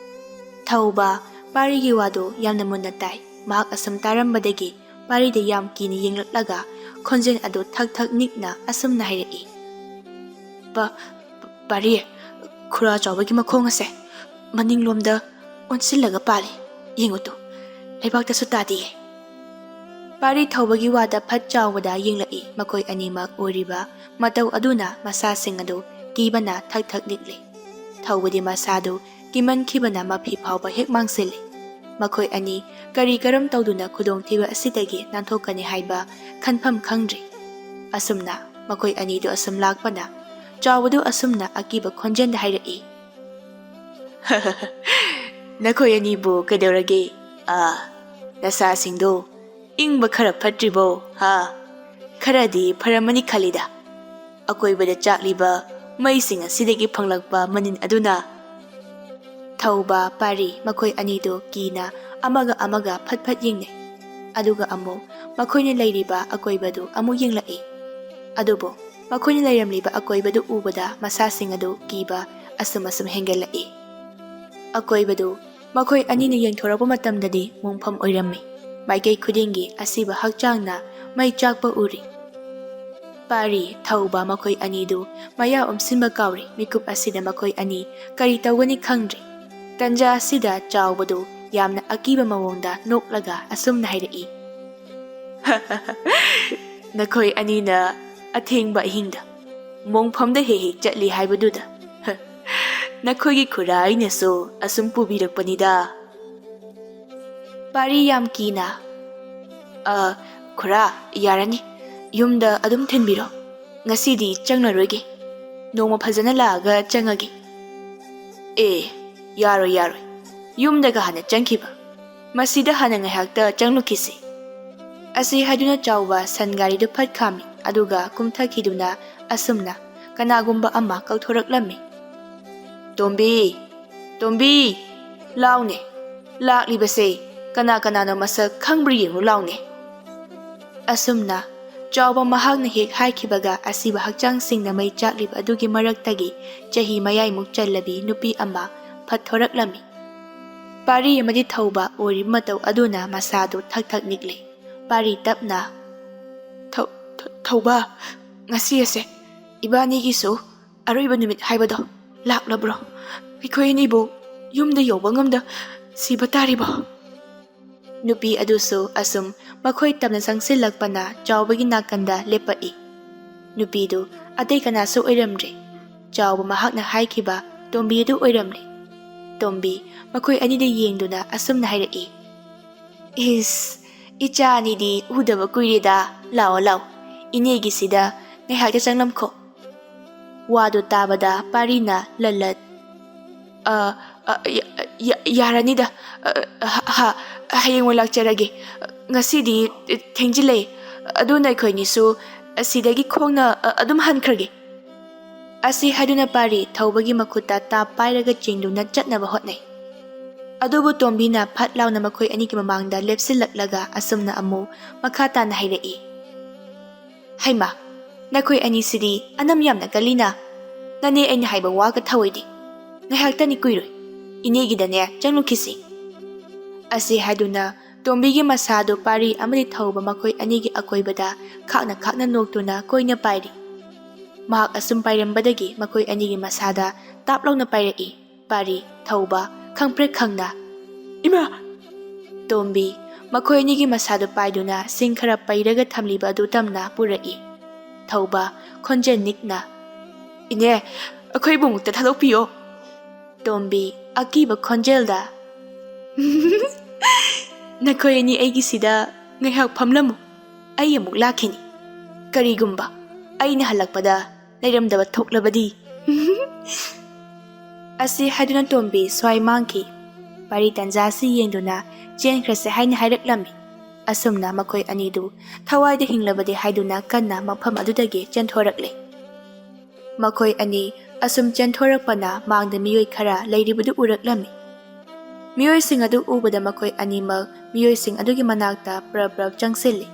ꯊꯧꯕ ꯄꯥꯔꯤꯒꯤ ꯋꯥꯗꯨ ꯌꯥꯝꯅ ꯃꯨꯟꯅ ꯇꯥꯏ꯫ ꯃꯍꯥꯛ ꯑꯁꯨꯝ ꯇꯥꯔꯝꯕꯗꯒꯤ ꯄꯥꯔꯤꯗ ꯌꯥꯝ ꯀꯤꯅ ꯌꯦꯡꯂꯛꯂꯒ ꯈꯣꯟꯖꯦꯜ ꯑꯗꯨ ꯊꯛ ꯊꯛ ꯅꯤꯛꯅ ꯑꯁꯨꯝꯅ ꯍꯥꯏꯔꯛꯏ, "ꯄ-, ꯄ-, ꯄꯥꯔꯤ, ꯈꯨꯔꯥ ꯆꯥꯎꯕꯒꯤ ꯃꯈꯣꯡ ꯑꯁꯦ ꯃꯅꯤꯡꯂꯣꯝꯗ ꯑꯣꯟꯁꯤꯜꯂꯒ ꯄꯥꯜꯂꯤ꯫ ꯌꯦꯡꯉꯨ ꯇꯨ, ꯂꯩꯕꯥꯛꯇꯁꯨ ꯇꯥꯗꯤꯌꯦ꯫" ꯄꯥꯔꯤ ꯊꯧꯕꯒꯤ ꯋꯥꯗ ꯐꯠ ꯆꯥꯎꯕꯗ ꯌꯦꯡꯂꯛꯏ꯫ ꯃꯈꯣꯏ ꯑꯅꯤꯃꯛ ꯎꯔꯤꯕ ꯃꯇꯧ ꯑꯗꯨꯅ ꯃꯁꯥꯁꯤꯡ ꯑꯗꯨ ꯀꯤꯕꯅ ꯊꯛ ꯊꯛ ꯅꯤꯛꯂꯤ꯫ ꯊꯧꯕꯗꯤ ꯃꯁꯥꯗꯨ ꯀꯤꯃꯟꯈꯤꯕꯅ ꯃꯐꯤ ꯐꯥꯎꯕ ꯍꯦꯛ ꯃꯥꯡꯁꯤꯜꯂꯤ꯫ ꯃꯈꯣꯏ ꯑꯅꯤ ꯀꯔꯤ ꯀꯔꯝ ꯇꯧꯗꯨꯅ ꯈꯨꯗꯣꯡꯊꯤꯕ ꯑꯁꯤꯗꯒꯤ ꯅꯥꯟꯊꯣꯛꯀꯅꯤ ꯍꯥꯏꯕ ꯈꯟꯐꯝ ꯈꯪꯗ꯭ꯔꯤ꯫ ꯑꯁꯨꯝꯅ ꯃꯈꯣꯏ ꯑꯅꯤꯗꯨ ꯑꯁꯨꯝ ꯂꯥꯛꯄꯅ ꯆꯥꯎꯕꯗꯨ ꯑꯁꯨꯝꯅ ꯑꯀꯤꯕ ꯈꯣꯟꯖꯦꯜꯗ ꯍꯥꯏꯔꯛꯏ, "ꯅꯈꯣꯏ ꯑꯅꯤꯕꯨ ꯀꯩꯗꯧꯔꯒꯦ? ꯑꯥ, ꯅꯁꯥꯁꯤꯡꯗꯣ ꯏꯪꯕ ꯈꯔ ꯐꯠꯇ꯭ꯔꯤꯕꯣ? ꯍꯥ? ꯈꯔꯗꯤ ꯐꯔꯝꯃꯅꯤ ꯈꯜꯂꯤꯗ꯫ ꯑꯀꯣꯏꯕꯗ ꯆꯥꯛꯂꯤꯕ ꯃꯩꯁꯤꯡ ꯑꯁꯤꯗꯒꯤ ꯐꯪꯂꯛꯄ ꯃꯅꯤꯟ ꯑꯗꯨꯅ꯫" ꯊꯧꯕ, ꯄꯥꯔꯤ, ꯃꯈꯣꯏ ꯑꯅꯤꯗꯨ ꯀꯤꯅ ꯑꯃꯒ ꯑꯃꯒ ꯐꯠ ꯐꯠ ꯌꯦꯡꯅꯩ꯫ ꯑꯗꯨꯒ ꯑꯃꯨꯛ ꯃꯈꯣꯏꯅ ꯂꯩꯔꯤꯕ ꯑꯀꯣꯏꯕꯗꯨ ꯑꯃꯨꯛ ꯌꯦꯡꯂꯛꯏ꯫ ꯑꯗꯨꯕꯨ ꯃꯈꯣꯏꯅ ꯂꯩꯔꯝꯂꯤꯕ ꯑꯀꯣꯏꯕꯗꯨ ꯎꯕꯗ ꯃꯁꯥꯁꯤꯡ ꯑꯗꯨ ꯀꯤꯕ ꯑꯁꯨꯝ ꯑꯁꯨꯝ ꯍꯦꯟꯒꯠꯂꯛꯏ꯫ ꯑꯀꯣꯏꯕꯗꯨ ꯃꯈꯣꯏ ꯑꯅꯤꯅ ꯌꯦꯡꯊꯣꯔꯛꯄ ꯃꯇꯝꯗꯗꯤ ꯃꯣꯡꯐꯝ ꯑꯣꯏꯔꯝꯃꯤ꯫ ꯃꯥꯏꯀꯩ ꯈꯨꯗꯤꯡꯒꯤ ꯑꯁꯤꯕ ꯍꯛꯆꯥꯡꯅ ꯃꯩ ꯆꯥꯛꯄ ꯎꯔꯤ꯫ ꯄꯥꯔꯤ, ꯊꯧꯕ ꯃꯈꯣꯏ ꯑꯅꯤꯗꯨ ꯃꯌꯥ ꯑꯣꯝꯁꯤꯟꯕ ꯀꯥꯎꯔꯦ꯫ ꯃꯤꯀꯨꯞ ꯑꯁꯤꯗ ꯃꯈꯣꯏ ꯑꯅꯤ ꯀꯔꯤ ꯇꯧꯒꯅꯤ ꯈꯪꯗ꯭ꯔꯦ꯫ ꯇꯟꯖꯥ ꯑꯁꯤꯗ ꯆꯥꯎꯕꯗꯨ ꯌꯥꯝꯅ ꯑꯀꯤꯕ ꯃꯑꯣꯡꯗ ꯅꯣꯛꯂꯒ ꯑꯁꯨꯝꯅ ꯍꯥꯏꯔꯛꯏ, "ꯅꯈꯣꯏ ꯑꯅꯤꯅ ꯑꯊꯦꯡꯕ ꯑꯍꯤꯡꯗ ꯃꯣꯡꯐꯝꯗ ꯍꯦꯛ ꯍꯦꯛ ꯆꯠꯂꯤ ꯍꯥꯏꯕꯗꯨꯗ ꯅꯈꯣꯏꯒꯤ ꯈꯨꯔꯥ ꯑꯩꯅꯁꯨ ꯑꯁꯨꯝ ꯄꯨꯕꯤꯔꯛꯄꯅꯤꯗ"꯫ ꯄꯥꯔꯤ ꯌꯥꯝ ꯀꯤꯅ, "ꯑ, ꯈꯨꯔꯥ, ꯌꯥꯔꯅꯤ, ꯌꯨꯝꯗ ꯑꯗꯨꯝ ꯊꯤꯟꯕꯤꯔꯣ꯫ ꯉꯁꯤꯗꯤ ꯆꯪꯂꯔꯣꯏꯒꯦ꯫ ꯅꯣꯡꯃ ꯐꯖꯅ ꯂꯥꯛꯑꯒ ꯆꯪꯉꯒꯦ"꯫ "ꯑꯦ, ꯌꯥꯔꯣꯏ, ꯌꯥꯔꯣꯏ꯫ ꯌꯨꯝꯗꯒ ꯍꯥꯟꯅ ꯆꯪꯈꯤꯕ꯫ ꯃꯁꯤꯗ ꯍꯥꯟꯅ ꯉꯥꯏꯍꯥꯛꯇ ꯆꯪꯂꯨꯈꯤꯁꯤ"꯫ ꯑꯁꯤ ꯍꯥꯏꯗꯨꯅ ꯆꯥꯎꯕ ꯁꯟ ꯒꯥꯔꯤꯗꯨ ꯐꯠ ꯈꯥꯝꯃꯤ, ꯑꯗꯨꯒ ꯀꯨꯝꯊꯈꯤꯗꯨꯅ ꯑꯁꯨꯝꯅ ꯀꯅꯥꯒꯨꯝꯕ ꯑꯃ ꯀꯧꯊꯣꯔꯛꯂꯝꯃꯤ꯫ "ꯇꯣꯝꯕꯤ! ꯇꯣꯝꯕꯤ! ꯂꯥꯎꯅꯦ! ꯂꯥꯛꯂꯤꯕꯁꯦ ꯀꯅꯥ ꯀꯅꯥꯅꯣ ꯃꯁꯛ ꯈꯪꯕ꯭ꯔꯥ ꯌꯦꯡꯉꯨ ꯂꯥꯎꯅꯦ!" ꯑꯁꯨꯝꯅ ꯆꯥꯎꯕ ꯃꯍꯥꯛꯅ ꯍꯦꯛ ꯍꯥꯏꯈꯤꯕꯒ ꯑꯁꯤꯕ ꯍꯛꯆꯥꯡꯁꯤꯡꯅ ꯃꯩ ꯆꯥꯛꯂꯤꯕ ꯑꯗꯨꯒꯤ ꯃꯔꯛꯇꯒꯤ ꯆꯍꯤ ꯃꯌꯥꯏꯃꯨꯛ ꯆꯜꯂꯕꯤ ꯅꯨꯄꯤ ꯑꯃ ꯐꯠ ꯊꯣꯔꯛꯂꯝꯃꯤ꯫ ꯄꯥꯔꯤ ꯑꯃꯗꯤ ꯊꯧꯕ ꯑꯣꯏꯔꯤꯕ ꯃꯇꯧ ꯑꯗꯨꯅ ꯃꯁꯥꯗꯨ ꯊꯛ ꯊꯛ ꯅꯤꯛꯂꯦ꯫ ꯄꯥꯔꯤ ꯇꯞꯅ, "ꯊꯧ-, ꯊꯧ-, ꯊꯧꯕ, ꯉꯁꯤ ꯑꯁꯦ ꯏꯕꯥꯅꯤꯒꯤꯁꯨ ꯑꯔꯣꯏꯕ ꯅꯨꯃꯤꯠ ꯍꯥꯏꯕꯗꯣ ꯂꯥꯛꯂꯕ꯭ꯔꯣ? ꯑꯩꯈꯣꯏ ꯑꯅꯤꯕꯨ ꯌꯨꯝꯗ ꯌꯧꯕ ꯉꯝꯗ ꯁꯤꯕ ꯇꯥꯔꯤꯕꯣ?" ꯅꯨꯄꯤ ꯑꯗꯨꯁꯨ ꯑꯁꯨꯝ ꯃꯈꯣꯏ ꯇꯞꯅ ꯆꯪꯁꯤꯜꯂꯛꯄꯅ ꯆꯥꯎꯕꯒꯤ ꯅꯥꯀꯟꯗ ꯂꯦꯞꯄꯛꯏ꯫ ꯅꯨꯄꯤꯗꯨ ꯑꯇꯩ ꯀꯅꯥꯁꯨ ꯑꯣꯏꯔꯝꯗ꯭ꯔꯦ꯫ ꯆꯥꯎꯕ ꯃꯍꯥꯛꯅ ꯍꯥꯏꯈꯤꯕ ꯇꯣꯝꯕꯤ ꯑꯗꯨ ꯑꯣꯏꯔꯝꯂꯦ꯫ ꯇꯣꯝꯕꯤ ꯃꯈꯣꯏ ꯑꯅꯤꯗ ꯌꯦꯡꯗꯨꯅ ꯑꯁꯨꯝꯅ ꯍꯥꯏꯔꯛꯏ, "ꯏꯁ, ꯏꯆꯥ ꯑꯅꯤꯗꯤ ꯎꯗꯕ ꯀꯨꯏꯔꯦꯗ꯫ ꯂꯥꯛꯑꯣ, ꯂꯥꯛꯑꯣ, ꯏꯅꯦꯒꯤꯁꯤꯗ ꯉꯥꯏꯍꯥꯛꯇ ꯆꯪꯂꯝꯈꯣ"꯫ ꯋꯥꯗꯨ ꯇꯥꯕꯗ ꯄꯥꯔꯤꯅ ꯂꯜꯂꯠ, "ꯑ, ꯑ, ꯌ-, ꯌ-, ꯌꯥꯔꯅꯤꯗ꯫ ꯑ, ꯍ-, ꯍ-, ꯍꯌꯦꯡ ꯑꯣꯏꯅ ꯂꯥꯛꯆꯔꯒꯦ꯫ ꯉꯁꯤꯗꯤ ꯊꯦꯡꯖꯤꯜꯂꯦ꯫ ꯑꯗꯨꯅ ꯑꯩꯈꯣꯏꯅꯤꯁꯨ ꯑꯁꯤꯗꯒꯤ ꯈꯣꯡꯅ, ꯑ, ꯑꯗꯨꯝ ꯍꯟꯈ꯭ꯔꯒꯦ"꯫ ꯑꯁꯤ ꯍꯥꯏꯗꯨꯅ ꯄꯥꯔꯤ ꯊꯧꯕꯒꯤ ꯃꯈꯨꯠꯇ ꯇꯥꯞ ꯄꯥꯏꯔꯒ ꯆꯦꯡꯗꯨꯅ ꯆꯠꯅꯕ ꯍꯣꯠꯅꯩ꯫ ꯑꯗꯨꯕꯨ ꯇꯣꯝꯕꯤꯅ ꯐꯠ ꯂꯥꯎꯅ ꯃꯈꯣꯏ ꯑꯅꯤꯒꯤ ꯃꯃꯥꯡꯗ ꯂꯦꯞꯁꯤꯜꯂꯛꯂꯒ ꯑꯁꯨꯝꯅ ꯑꯃꯨꯛ ꯃꯈꯥ ꯇꯥꯅ ꯍꯥꯏꯔꯛꯏ, "ꯍꯩꯃꯥ, ꯅꯈꯣꯏ ꯑꯅꯤꯁꯤꯗꯤ ꯑꯅꯝ ꯌꯥꯝꯅ ꯀꯜꯂꯤꯅ꯫ ꯅꯅꯦ ꯑꯩꯅ ꯍꯥꯏꯕ ꯋꯥꯒ ꯊꯧꯑꯣꯏꯗꯦ꯫ ꯉꯥꯏꯍꯥꯛꯇꯅꯤ ꯀꯨꯏꯔꯣꯏ꯫ ꯏꯅꯦꯒꯤꯗꯅꯦ ꯆꯪꯂꯨꯈꯤꯁꯤ"꯫ ꯑꯁꯤ ꯍꯥꯏꯗꯨꯅ ꯇꯣꯝꯕꯤꯒꯤ ꯃꯁꯥꯗꯨ ꯄꯥꯔꯤ ꯑꯃꯗꯤ ꯊꯧꯕ ꯃꯈꯣꯏ ꯑꯅꯤꯒꯤ ꯑꯀꯣꯏꯕꯗ ꯈꯥꯛꯅ ꯈꯥꯛꯅ ꯅꯣꯛꯇꯨꯅ ꯀꯣꯏꯅ ꯄꯥꯏꯔꯤ꯫ ꯃꯍꯥꯛ ꯑꯁꯨꯝ ꯄꯥꯏꯔꯝꯕꯗꯒꯤ ꯃꯈꯣꯏ ꯑꯅꯤꯒꯤ ꯃꯁꯥꯗ ꯇꯥꯞ ꯂꯥꯎꯅ ꯄꯥꯏꯔꯛꯏ꯫ ꯄꯥꯔꯤ, ꯊꯧꯕ, ꯈꯪꯄ꯭ꯔꯦꯛ ꯈꯪꯅ, "ꯏꯃꯥ!" ꯇꯣꯝꯕꯤ, ꯃꯈꯣꯏ ꯑꯅꯤꯒꯤ ꯃꯁꯥꯗꯨ ꯄꯥꯏꯗꯨꯅ ꯁꯤꯡ ꯈꯔ ꯄꯩꯔꯒ ꯊꯝꯂꯤꯕ ꯑꯗꯨ ꯇꯝꯅ ꯄꯨꯔꯛꯏ꯫ ꯊꯧꯕ, ꯈꯣꯟꯖꯦꯜ ꯅꯤꯛꯅ, "ꯏꯅꯦ, ꯑꯩꯈꯣꯏꯕꯨ ꯑꯃꯨꯛꯇ ꯊꯥꯗꯣꯛꯄꯤꯌꯣ!" ꯇꯣꯝꯕꯤ, ꯑꯀꯤꯕ ꯈꯣꯟꯖꯦꯜꯗ, "ꯅꯈꯣꯏ ꯑꯅꯤ ꯑꯩꯒꯤꯁꯤꯗ ꯉꯥꯏꯍꯥꯛ ꯐꯝꯂꯝꯃꯨ, ꯑꯩ ꯑꯃꯨꯛ ꯂꯥꯛꯈꯤꯅꯤ꯫ ꯀꯔꯤꯒꯨꯝꯕ ꯑꯩꯅ ꯍꯜꯂꯛꯄꯗ ꯂꯩꯔꯝꯗꯕ ꯊꯣꯛꯂꯕꯗꯤ?" ꯑꯁꯤ ꯍꯥꯏꯗꯨꯅ ꯇꯣꯝꯕꯤ ꯁ꯭ꯋꯥꯏ ꯃꯥꯡꯈꯤ꯫ ꯄꯥꯔꯤ ꯇꯟꯖꯥ ꯑꯁꯤ ꯌꯦꯡꯗꯨꯅ ꯆꯦꯟꯈ꯭ꯔꯁꯦ ꯍꯥꯏꯅ ꯍꯥꯏꯔꯛꯂꯝꯃꯤ꯫ ꯑꯁꯨꯝꯅ ꯃꯈꯣꯏ ꯑꯅꯤꯗꯨ ꯊꯋꯥꯏꯗ ꯍꯤꯡꯂꯕꯗꯤ ꯍꯥꯏꯗꯨꯅ ꯀꯟꯅ ꯃꯐꯝ ꯑꯗꯨꯗꯒꯤ ꯆꯦꯟꯊꯣꯔꯛꯂꯦ꯫ ꯃꯈꯣꯏ ꯑꯅꯤ ꯑꯁꯨꯝ ꯆꯦꯟꯊꯣꯔꯛꯄꯅ ꯃꯥꯡꯗ ꯃꯤꯑꯣꯏ ꯈꯔ ꯂꯩꯔꯤꯕꯗꯨ ꯎꯔꯛꯂꯝꯃꯤ꯫ ꯃꯤꯑꯣꯏꯁꯤꯡ ꯑꯗꯨ ꯎꯕꯗ ꯃꯈꯣꯏ ꯑꯅꯤꯃꯛ ꯃꯤꯑꯣꯏꯁꯤꯡ ꯑꯗꯨꯒꯤ ꯃꯅꯥꯛꯇ ꯄ꯭ꯔꯞ ꯄ꯭ꯔꯞ ꯆꯪꯁꯤꯜꯂꯤ꯫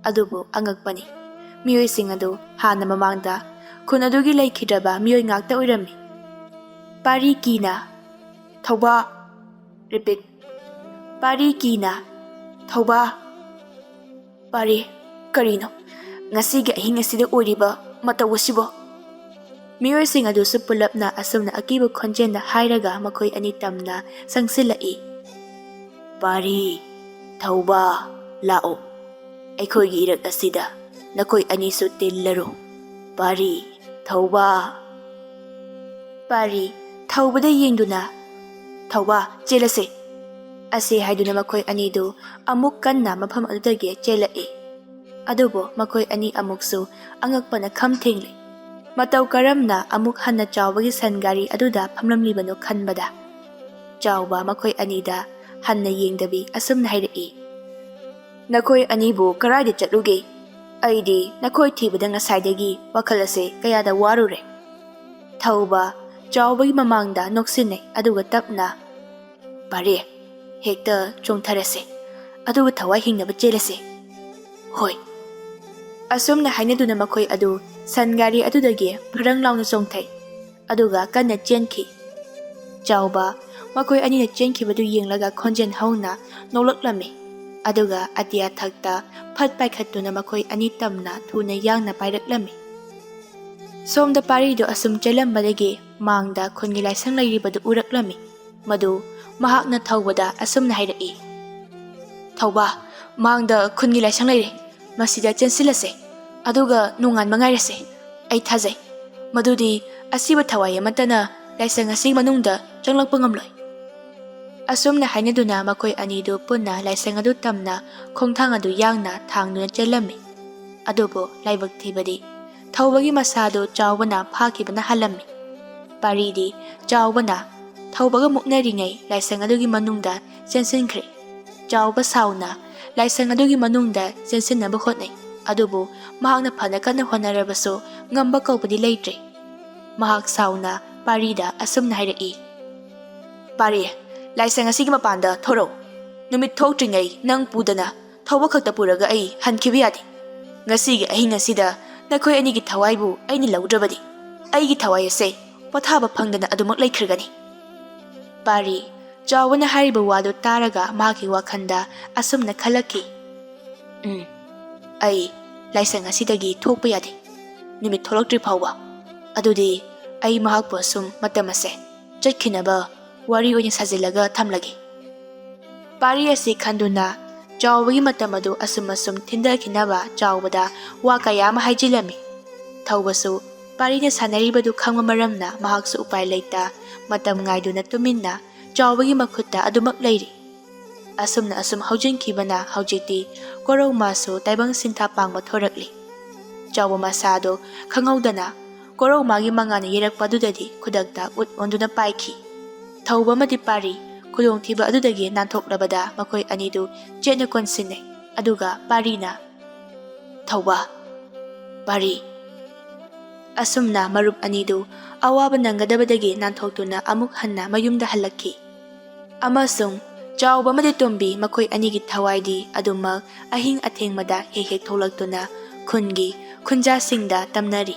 ꯑꯗꯨꯕꯨ ꯑꯉꯛꯄꯅꯤ, ꯃꯤꯑꯣꯏꯁꯤꯡ ꯑꯗꯨ ꯍꯥꯟꯅ ꯃꯃꯥꯡꯗ ꯈꯨꯟ ꯑꯗꯨꯒꯤ ꯂꯩꯈꯤꯗ꯭ꯔꯕ ꯃꯤꯑꯣꯏ ꯉꯥꯛꯇ ꯑꯣꯏꯔꯝꯃꯤ꯫ ꯄꯥꯔꯤ ꯀꯤꯅ, "ꯊꯧꯕ!" Repeat. ꯄꯥꯔꯤ ꯀꯤꯅ, "ꯊꯧꯕ!" ꯄꯥꯔꯤ, "ꯀꯔꯤꯅꯣ? ꯉꯁꯤꯒꯤ ꯑꯍꯤꯡ ꯑꯁꯤꯗ ꯑꯣꯏꯔꯤꯕ ꯃꯇꯧ ꯑꯁꯤꯕꯣ?" ꯃꯤꯑꯣꯏꯁꯤꯡ ꯑꯗꯨꯁꯨ ꯄꯨꯂꯞꯅ ꯑꯁꯨꯝꯅ ꯑꯀꯤꯕ ꯈꯣꯟꯖꯦꯜꯗ ꯍꯥꯏꯔꯒ ꯃꯈꯣꯏ ꯑꯅꯤ ꯇꯝꯅ ꯆꯪꯁꯤꯜꯂꯛꯏ꯫ "ꯄꯥꯔꯤ, ꯊꯧꯕ, ꯂꯥꯛꯑꯣ꯫ ꯑꯩꯈꯣꯏꯒꯤ ꯏꯔꯛ ꯑꯁꯤꯗ ꯅꯈꯣꯏ ꯑꯅꯤꯁꯨ ꯇꯤꯜꯂꯔꯣ꯫ ꯄꯥꯔꯤ, ꯊꯧꯕ!" ꯄꯥꯔꯤ, ꯊꯧꯕꯗ ꯌꯦꯡꯗꯨꯅ, "ꯊꯧꯕ, ꯆꯦꯜꯂꯁꯦ!" ꯑꯁꯤ ꯍꯥꯏꯗꯨꯅ ꯃꯈꯣꯏ ꯑꯅꯤꯗꯨ ꯑꯃꯨꯛ ꯀꯟꯅ ꯃꯐꯝ ꯑꯗꯨꯗꯒꯤ ꯆꯦꯜꯂꯛꯏ꯫ ꯑꯗꯨꯕꯨ ꯃꯈꯣꯏ ꯑꯅꯤ ꯑꯃꯨꯛꯁꯨ ꯑꯉꯛꯄꯅ ꯈꯝ ꯊꯦꯡꯂꯦ꯫ ꯃꯇꯧ ꯀꯔꯝꯅ ꯑꯃꯨꯛ ꯍꯟꯅ ꯆꯥꯎꯕꯒꯤ ꯁꯟ ꯒꯥꯔꯤ ꯑꯗꯨꯗ ꯐꯝꯂꯝꯂꯤꯕꯅꯣ ꯈꯟꯕꯗ, ꯆꯥꯎꯕ ꯃꯈꯣꯏ ꯑꯅꯤꯗ ꯍꯟꯅ ꯌꯦꯡꯗꯕꯤ ꯑꯁꯨꯝꯅ ꯍꯥꯏꯔꯛꯏ, "ꯅꯈꯣꯏ ꯑꯅꯤꯕꯨ ꯀꯔꯥꯏꯗ ꯆꯠꯂꯨꯒꯦ? ꯑꯩꯗꯤ ꯅꯈꯣꯏ ꯊꯤꯕꯗ ꯉꯁꯥꯏꯗꯒꯤ ꯋꯥꯈꯜ ꯑꯁꯦ ꯀꯌꯥꯗ ꯋꯥꯔꯨꯔꯦ꯫" ꯊꯧꯕ ꯆꯥꯎꯕꯒꯤ ꯃꯃꯥꯡꯗ ꯅꯣꯛꯁꯤꯟꯅꯩ, ꯑꯗꯨꯒ ꯇꯞꯅ, "ꯄꯥꯔꯤ, ꯍꯦꯛꯇ ꯆꯣꯡꯊꯔꯁꯦ, ꯑꯗꯨꯒ ꯊꯋꯥꯏ ꯍꯤꯡꯅꯕ ꯆꯦꯜꯂꯁꯦ꯫" "ꯍꯣꯏ꯫" ꯑꯁꯨꯝꯅ ꯍꯥꯏꯅꯗꯨꯅ ꯃꯈꯣꯏ ꯑꯗꯨ ꯁꯟ ꯒꯥꯔꯤ ꯑꯗꯨꯗꯒꯤ ꯐꯔꯪ ꯂꯥꯎꯅ ꯆꯣꯡꯊꯩ, ꯑꯗꯨꯒ ꯀꯟꯅ ꯆꯦꯟꯈꯤ꯫ ꯆꯥꯎꯕ ꯃꯈꯣꯏ ꯑꯅꯤꯅ ꯆꯦꯟꯈꯤꯕꯗꯨ ꯌꯦꯡꯂꯒ ꯈꯣꯟꯖꯦꯜ ꯍꯧꯅ ꯅꯣꯛꯂꯛꯂꯝꯃꯤ꯫ ꯑꯗꯨꯒ ꯑꯇꯤꯌꯥ ꯊꯛꯇ ꯐꯠ ꯄꯥꯏꯈꯠꯇꯨꯅ ꯃꯈꯣꯏ ꯑꯅꯤ ꯇꯝꯅ ꯊꯨꯅ ꯌꯥꯡꯅ ꯄꯥꯏꯔꯛꯂꯝꯃꯤ꯫ ꯁꯣꯝꯗ ꯄꯥꯔꯤꯗꯨ ꯑꯁꯨꯝ ꯆꯦꯜꯂꯝꯕꯗꯒꯤ ꯃꯥꯡꯗ ꯈꯨꯟꯒꯤ ꯂꯥꯏꯁꯪ ꯂꯩꯔꯤꯕꯗꯨ ꯎꯔꯛꯂꯝꯃꯤ꯫ ꯃꯗꯨ ꯃꯍꯥꯛꯅ ꯊꯧꯕꯗ ꯑꯁꯨꯝꯅ ꯍꯥꯏꯔꯛꯏ, "ꯊꯧꯕ, ꯃꯥꯡꯗ ꯈꯨꯟꯒꯤ ꯂꯥꯏꯁꯪ ꯂꯩꯔꯦ꯫ ꯃꯁꯤꯗ ꯆꯦꯟꯁꯤꯜꯂꯁꯦ꯫ ꯑꯗꯨꯒ ꯅꯣꯡꯉꯥꯟꯕ ꯉꯥꯏꯔꯁꯦ꯫ ꯑꯩ ꯊꯥꯖꯩ ꯃꯗꯨꯗꯤ ꯑꯁꯤꯕ ꯊꯋꯥꯏ ꯑꯃꯠꯇꯅ ꯂꯥꯏꯁꯪ ꯑꯁꯤꯒꯤ ꯃꯅꯨꯡꯗ ꯆꯪꯂꯛꯄ ꯉꯝꯂꯣꯏ꯫" ꯑꯁꯨꯝꯅ ꯍꯥꯏꯅꯗꯨꯅ ꯃꯈꯣꯏ ꯑꯅꯤꯗꯨ ꯄꯨꯟꯅ ꯂꯥꯏꯁꯪ ꯑꯗꯨ ꯇꯝꯅ ꯈꯣꯡꯊꯥꯡ ꯑꯗꯨ ꯌꯥꯡꯅ ꯊꯥꯡꯗꯨꯅ ꯆꯦꯜꯂꯝꯃꯤ꯫ ꯑꯗꯨꯕꯨ ꯂꯥꯏꯕꯛ ꯊꯤꯕꯗꯤ ꯊꯧꯕꯒꯤ ꯃꯁꯥꯗꯨ ꯆꯥꯎꯕꯅ ꯐꯥꯈꯤꯕꯅ ꯍꯥꯜꯂꯝꯃꯤ꯫ ꯄꯥꯔꯤꯗꯤ ꯆꯥꯎꯕꯅ ꯊꯧꯕꯒ ꯃꯨꯛꯅꯔꯤꯉꯩ ꯂꯥꯏꯁꯪ ꯑꯗꯨꯒꯤ ꯃꯅꯨꯡꯗ ꯆꯦꯟꯁꯤꯟꯈ꯭ꯔꯦ꯫ ꯆꯥꯎꯕ ꯁꯥꯎꯅ ꯂꯥꯏꯁꯪ ꯑꯗꯨꯒꯤ ꯃꯅꯨꯡꯗ ꯆꯦꯟꯁꯤꯟꯅꯕ ꯍꯣꯠꯅꯩ, ꯑꯗꯨꯕꯨ ꯃꯍꯥꯛꯅ ꯐꯅ ꯀꯟꯅ ꯍꯣꯠꯅꯔꯕꯁꯨ ꯉꯝꯕ ꯀꯧꯕꯗꯤ ꯂꯩꯇ꯭ꯔꯦ꯫ ꯃꯍꯥꯛ ꯁꯥꯎꯅ ꯄꯥꯔꯤꯗ ꯑꯁꯨꯝꯅ ꯍꯥꯏꯔꯛꯏ, "ꯄꯥꯔꯤ, ꯂꯥꯏꯁꯪ ꯑꯁꯤꯒꯤ ꯃꯄꯥꯟꯗ ꯊꯣꯔꯛꯎ꯫ ꯅꯨꯃꯤꯠ ꯊꯣꯛꯇ꯭ꯔꯤꯉꯩ ꯅꯪ ꯄꯨꯗꯅ ꯊꯧꯕ ꯈꯛꯇ ꯄꯨꯔꯒ ꯑꯩ ꯍꯟꯈꯤꯕ ꯌꯥꯗꯦ꯫ ꯉꯁꯤꯒꯤ ꯑꯍꯤꯡ ꯑꯁꯤꯗ ꯅꯈꯣꯏ ꯑꯅꯤꯒꯤ ꯊꯋꯥꯏꯕꯨ ꯑꯩꯅ ꯂꯧꯗ꯭ꯔꯕꯗꯤ ꯑꯩꯒꯤ ꯊꯋꯥꯏ ꯑꯁꯦ ꯄꯣꯊꯥꯕ ꯐꯪꯗꯅ ꯑꯗꯨꯃꯛ ꯂꯩꯈ꯭ꯔꯒꯅꯤ꯫" ꯄꯥꯔꯤ, ꯆꯥꯎꯕꯅ ꯍꯥꯏꯔꯤꯕ ꯋꯥꯗꯨ ꯇꯥꯔꯒ ꯃꯍꯥꯛꯀꯤ ꯋꯥꯈꯜꯗ ꯑꯁꯨꯝꯅ ꯈꯜꯂꯛꯈꯤ, "ꯎꯝ, ꯑꯩ ꯂꯥꯏꯁꯪ ꯑꯁꯤꯗꯒꯤ ꯊꯣꯛꯄ ꯌꯥꯗꯦ꯫ ꯅꯨꯃꯤꯠ ꯊꯣꯛꯂꯛꯇ꯭ꯔꯤ ꯐꯥꯎꯕ꯫ ꯑꯗꯨꯗꯤ ꯑꯩ ꯃꯍꯥꯛꯄꯨ ꯑꯁꯨꯝ ꯃꯇꯝ ꯑꯁꯦ ꯆꯠꯈꯤꯅꯕ ꯋꯥꯔꯤ ꯑꯣꯏꯅ ꯁꯥꯖꯤꯜꯂꯒ ꯊꯝꯂꯒꯦ꯫" ꯄꯥꯔꯤ ꯑꯁꯤ ꯈꯟꯗꯨꯅ ꯆꯥꯎꯕꯒꯤ ꯃꯇꯝ ꯑꯗꯨ ꯑꯁꯨꯝ ꯑꯁꯨꯝ ꯊꯤꯟꯊꯈꯤꯅꯕ ꯆꯥꯎꯕꯗ ꯋꯥ ꯀꯌꯥ ꯑꯃ ꯍꯥꯏꯖꯤꯜꯂꯝꯃꯤ꯫ ꯊꯧꯕꯁꯨ ꯄꯥꯔꯤꯅ ꯁꯥꯟꯅꯔꯤꯕꯗꯨ ꯈꯪꯕ ꯃꯔꯝꯅ ꯃꯍꯥꯛꯁꯨ ꯎꯄꯥꯏ ꯂꯩꯇ ꯃꯇꯝ ꯉꯥꯏꯗꯨꯅ ꯇꯨꯃꯤꯟꯅ ꯆꯥꯎꯕꯒꯤ ꯃꯈꯨꯠꯇ ꯑꯗꯨꯃꯛ ꯂꯩꯔꯤ꯫ ꯑꯁꯨꯝꯅ ꯑꯁꯨꯝ ꯍꯧꯖꯤꯟꯈꯤꯕꯅ ꯍꯧꯖꯤꯛꯇꯤ ꯀꯣꯔꯧꯃꯥꯁꯨ ꯇꯥꯏꯕꯪ ꯁꯤꯟꯊꯥ ꯄꯥꯡꯕ ꯊꯣꯔꯛꯂꯤ꯫ ꯆꯥꯎꯕ ꯃꯁꯥꯗꯨ ꯈꯪꯍꯧꯗꯅ ꯀꯣꯔꯧꯃꯥꯒꯤ ꯃꯉꯥꯅ ꯌꯩꯔꯛꯄ ꯑꯗꯨꯗꯗꯤ ꯈꯨꯗꯛꯇ ꯎꯠ ꯑꯣꯟꯗꯨꯅ ꯄꯥꯏꯈꯤ꯫ ꯊꯧꯕ ꯑꯃꯗꯤ ꯄꯥꯔꯤ ꯈꯨꯗꯣꯡꯊꯤꯕ ꯑꯗꯨꯗꯒꯤ ꯅꯥꯟꯊꯣꯛꯂꯕꯗ ꯃꯈꯣꯏ ꯑꯅꯤꯗꯨ ꯆꯦꯠꯅ ꯀꯣꯟꯁꯤꯟꯅꯩ꯫ ꯑꯗꯨꯒ ꯄꯥꯔꯤꯅ, "ꯊꯧꯕ, ꯄꯥꯔꯤ꯫" ꯑꯁꯨꯝꯅ ꯃꯔꯨꯞ ꯑꯅꯤꯗꯨ ꯑꯋꯥꯕ ꯅꯪꯒꯗꯕꯗꯒꯤ ꯅꯥꯟꯊꯣꯛꯇꯨꯅ ꯑꯃꯨꯛ ꯍꯟꯅ ꯃꯌꯨꯝꯗ ꯍꯜꯂꯛꯈꯤ꯫ ꯑꯃꯁꯨꯡ ꯆꯥꯎꯕ ꯑꯃꯗꯤ ꯇꯣꯝꯕꯤ ꯃꯈꯣꯏ ꯑꯅꯤꯒꯤ ꯊꯋꯥꯏꯗꯤ ꯑꯗꯨꯃꯛ ꯑꯍꯤꯡ ꯑꯊꯦꯡꯕꯗ ꯍꯦꯛ ꯍꯦꯛ ꯊꯣꯛꯂꯛꯇꯨꯅ ꯈꯨꯟꯒꯤ ꯈꯨꯟꯖꯥꯁꯤꯡꯗ ꯇꯝꯅꯔꯤ꯫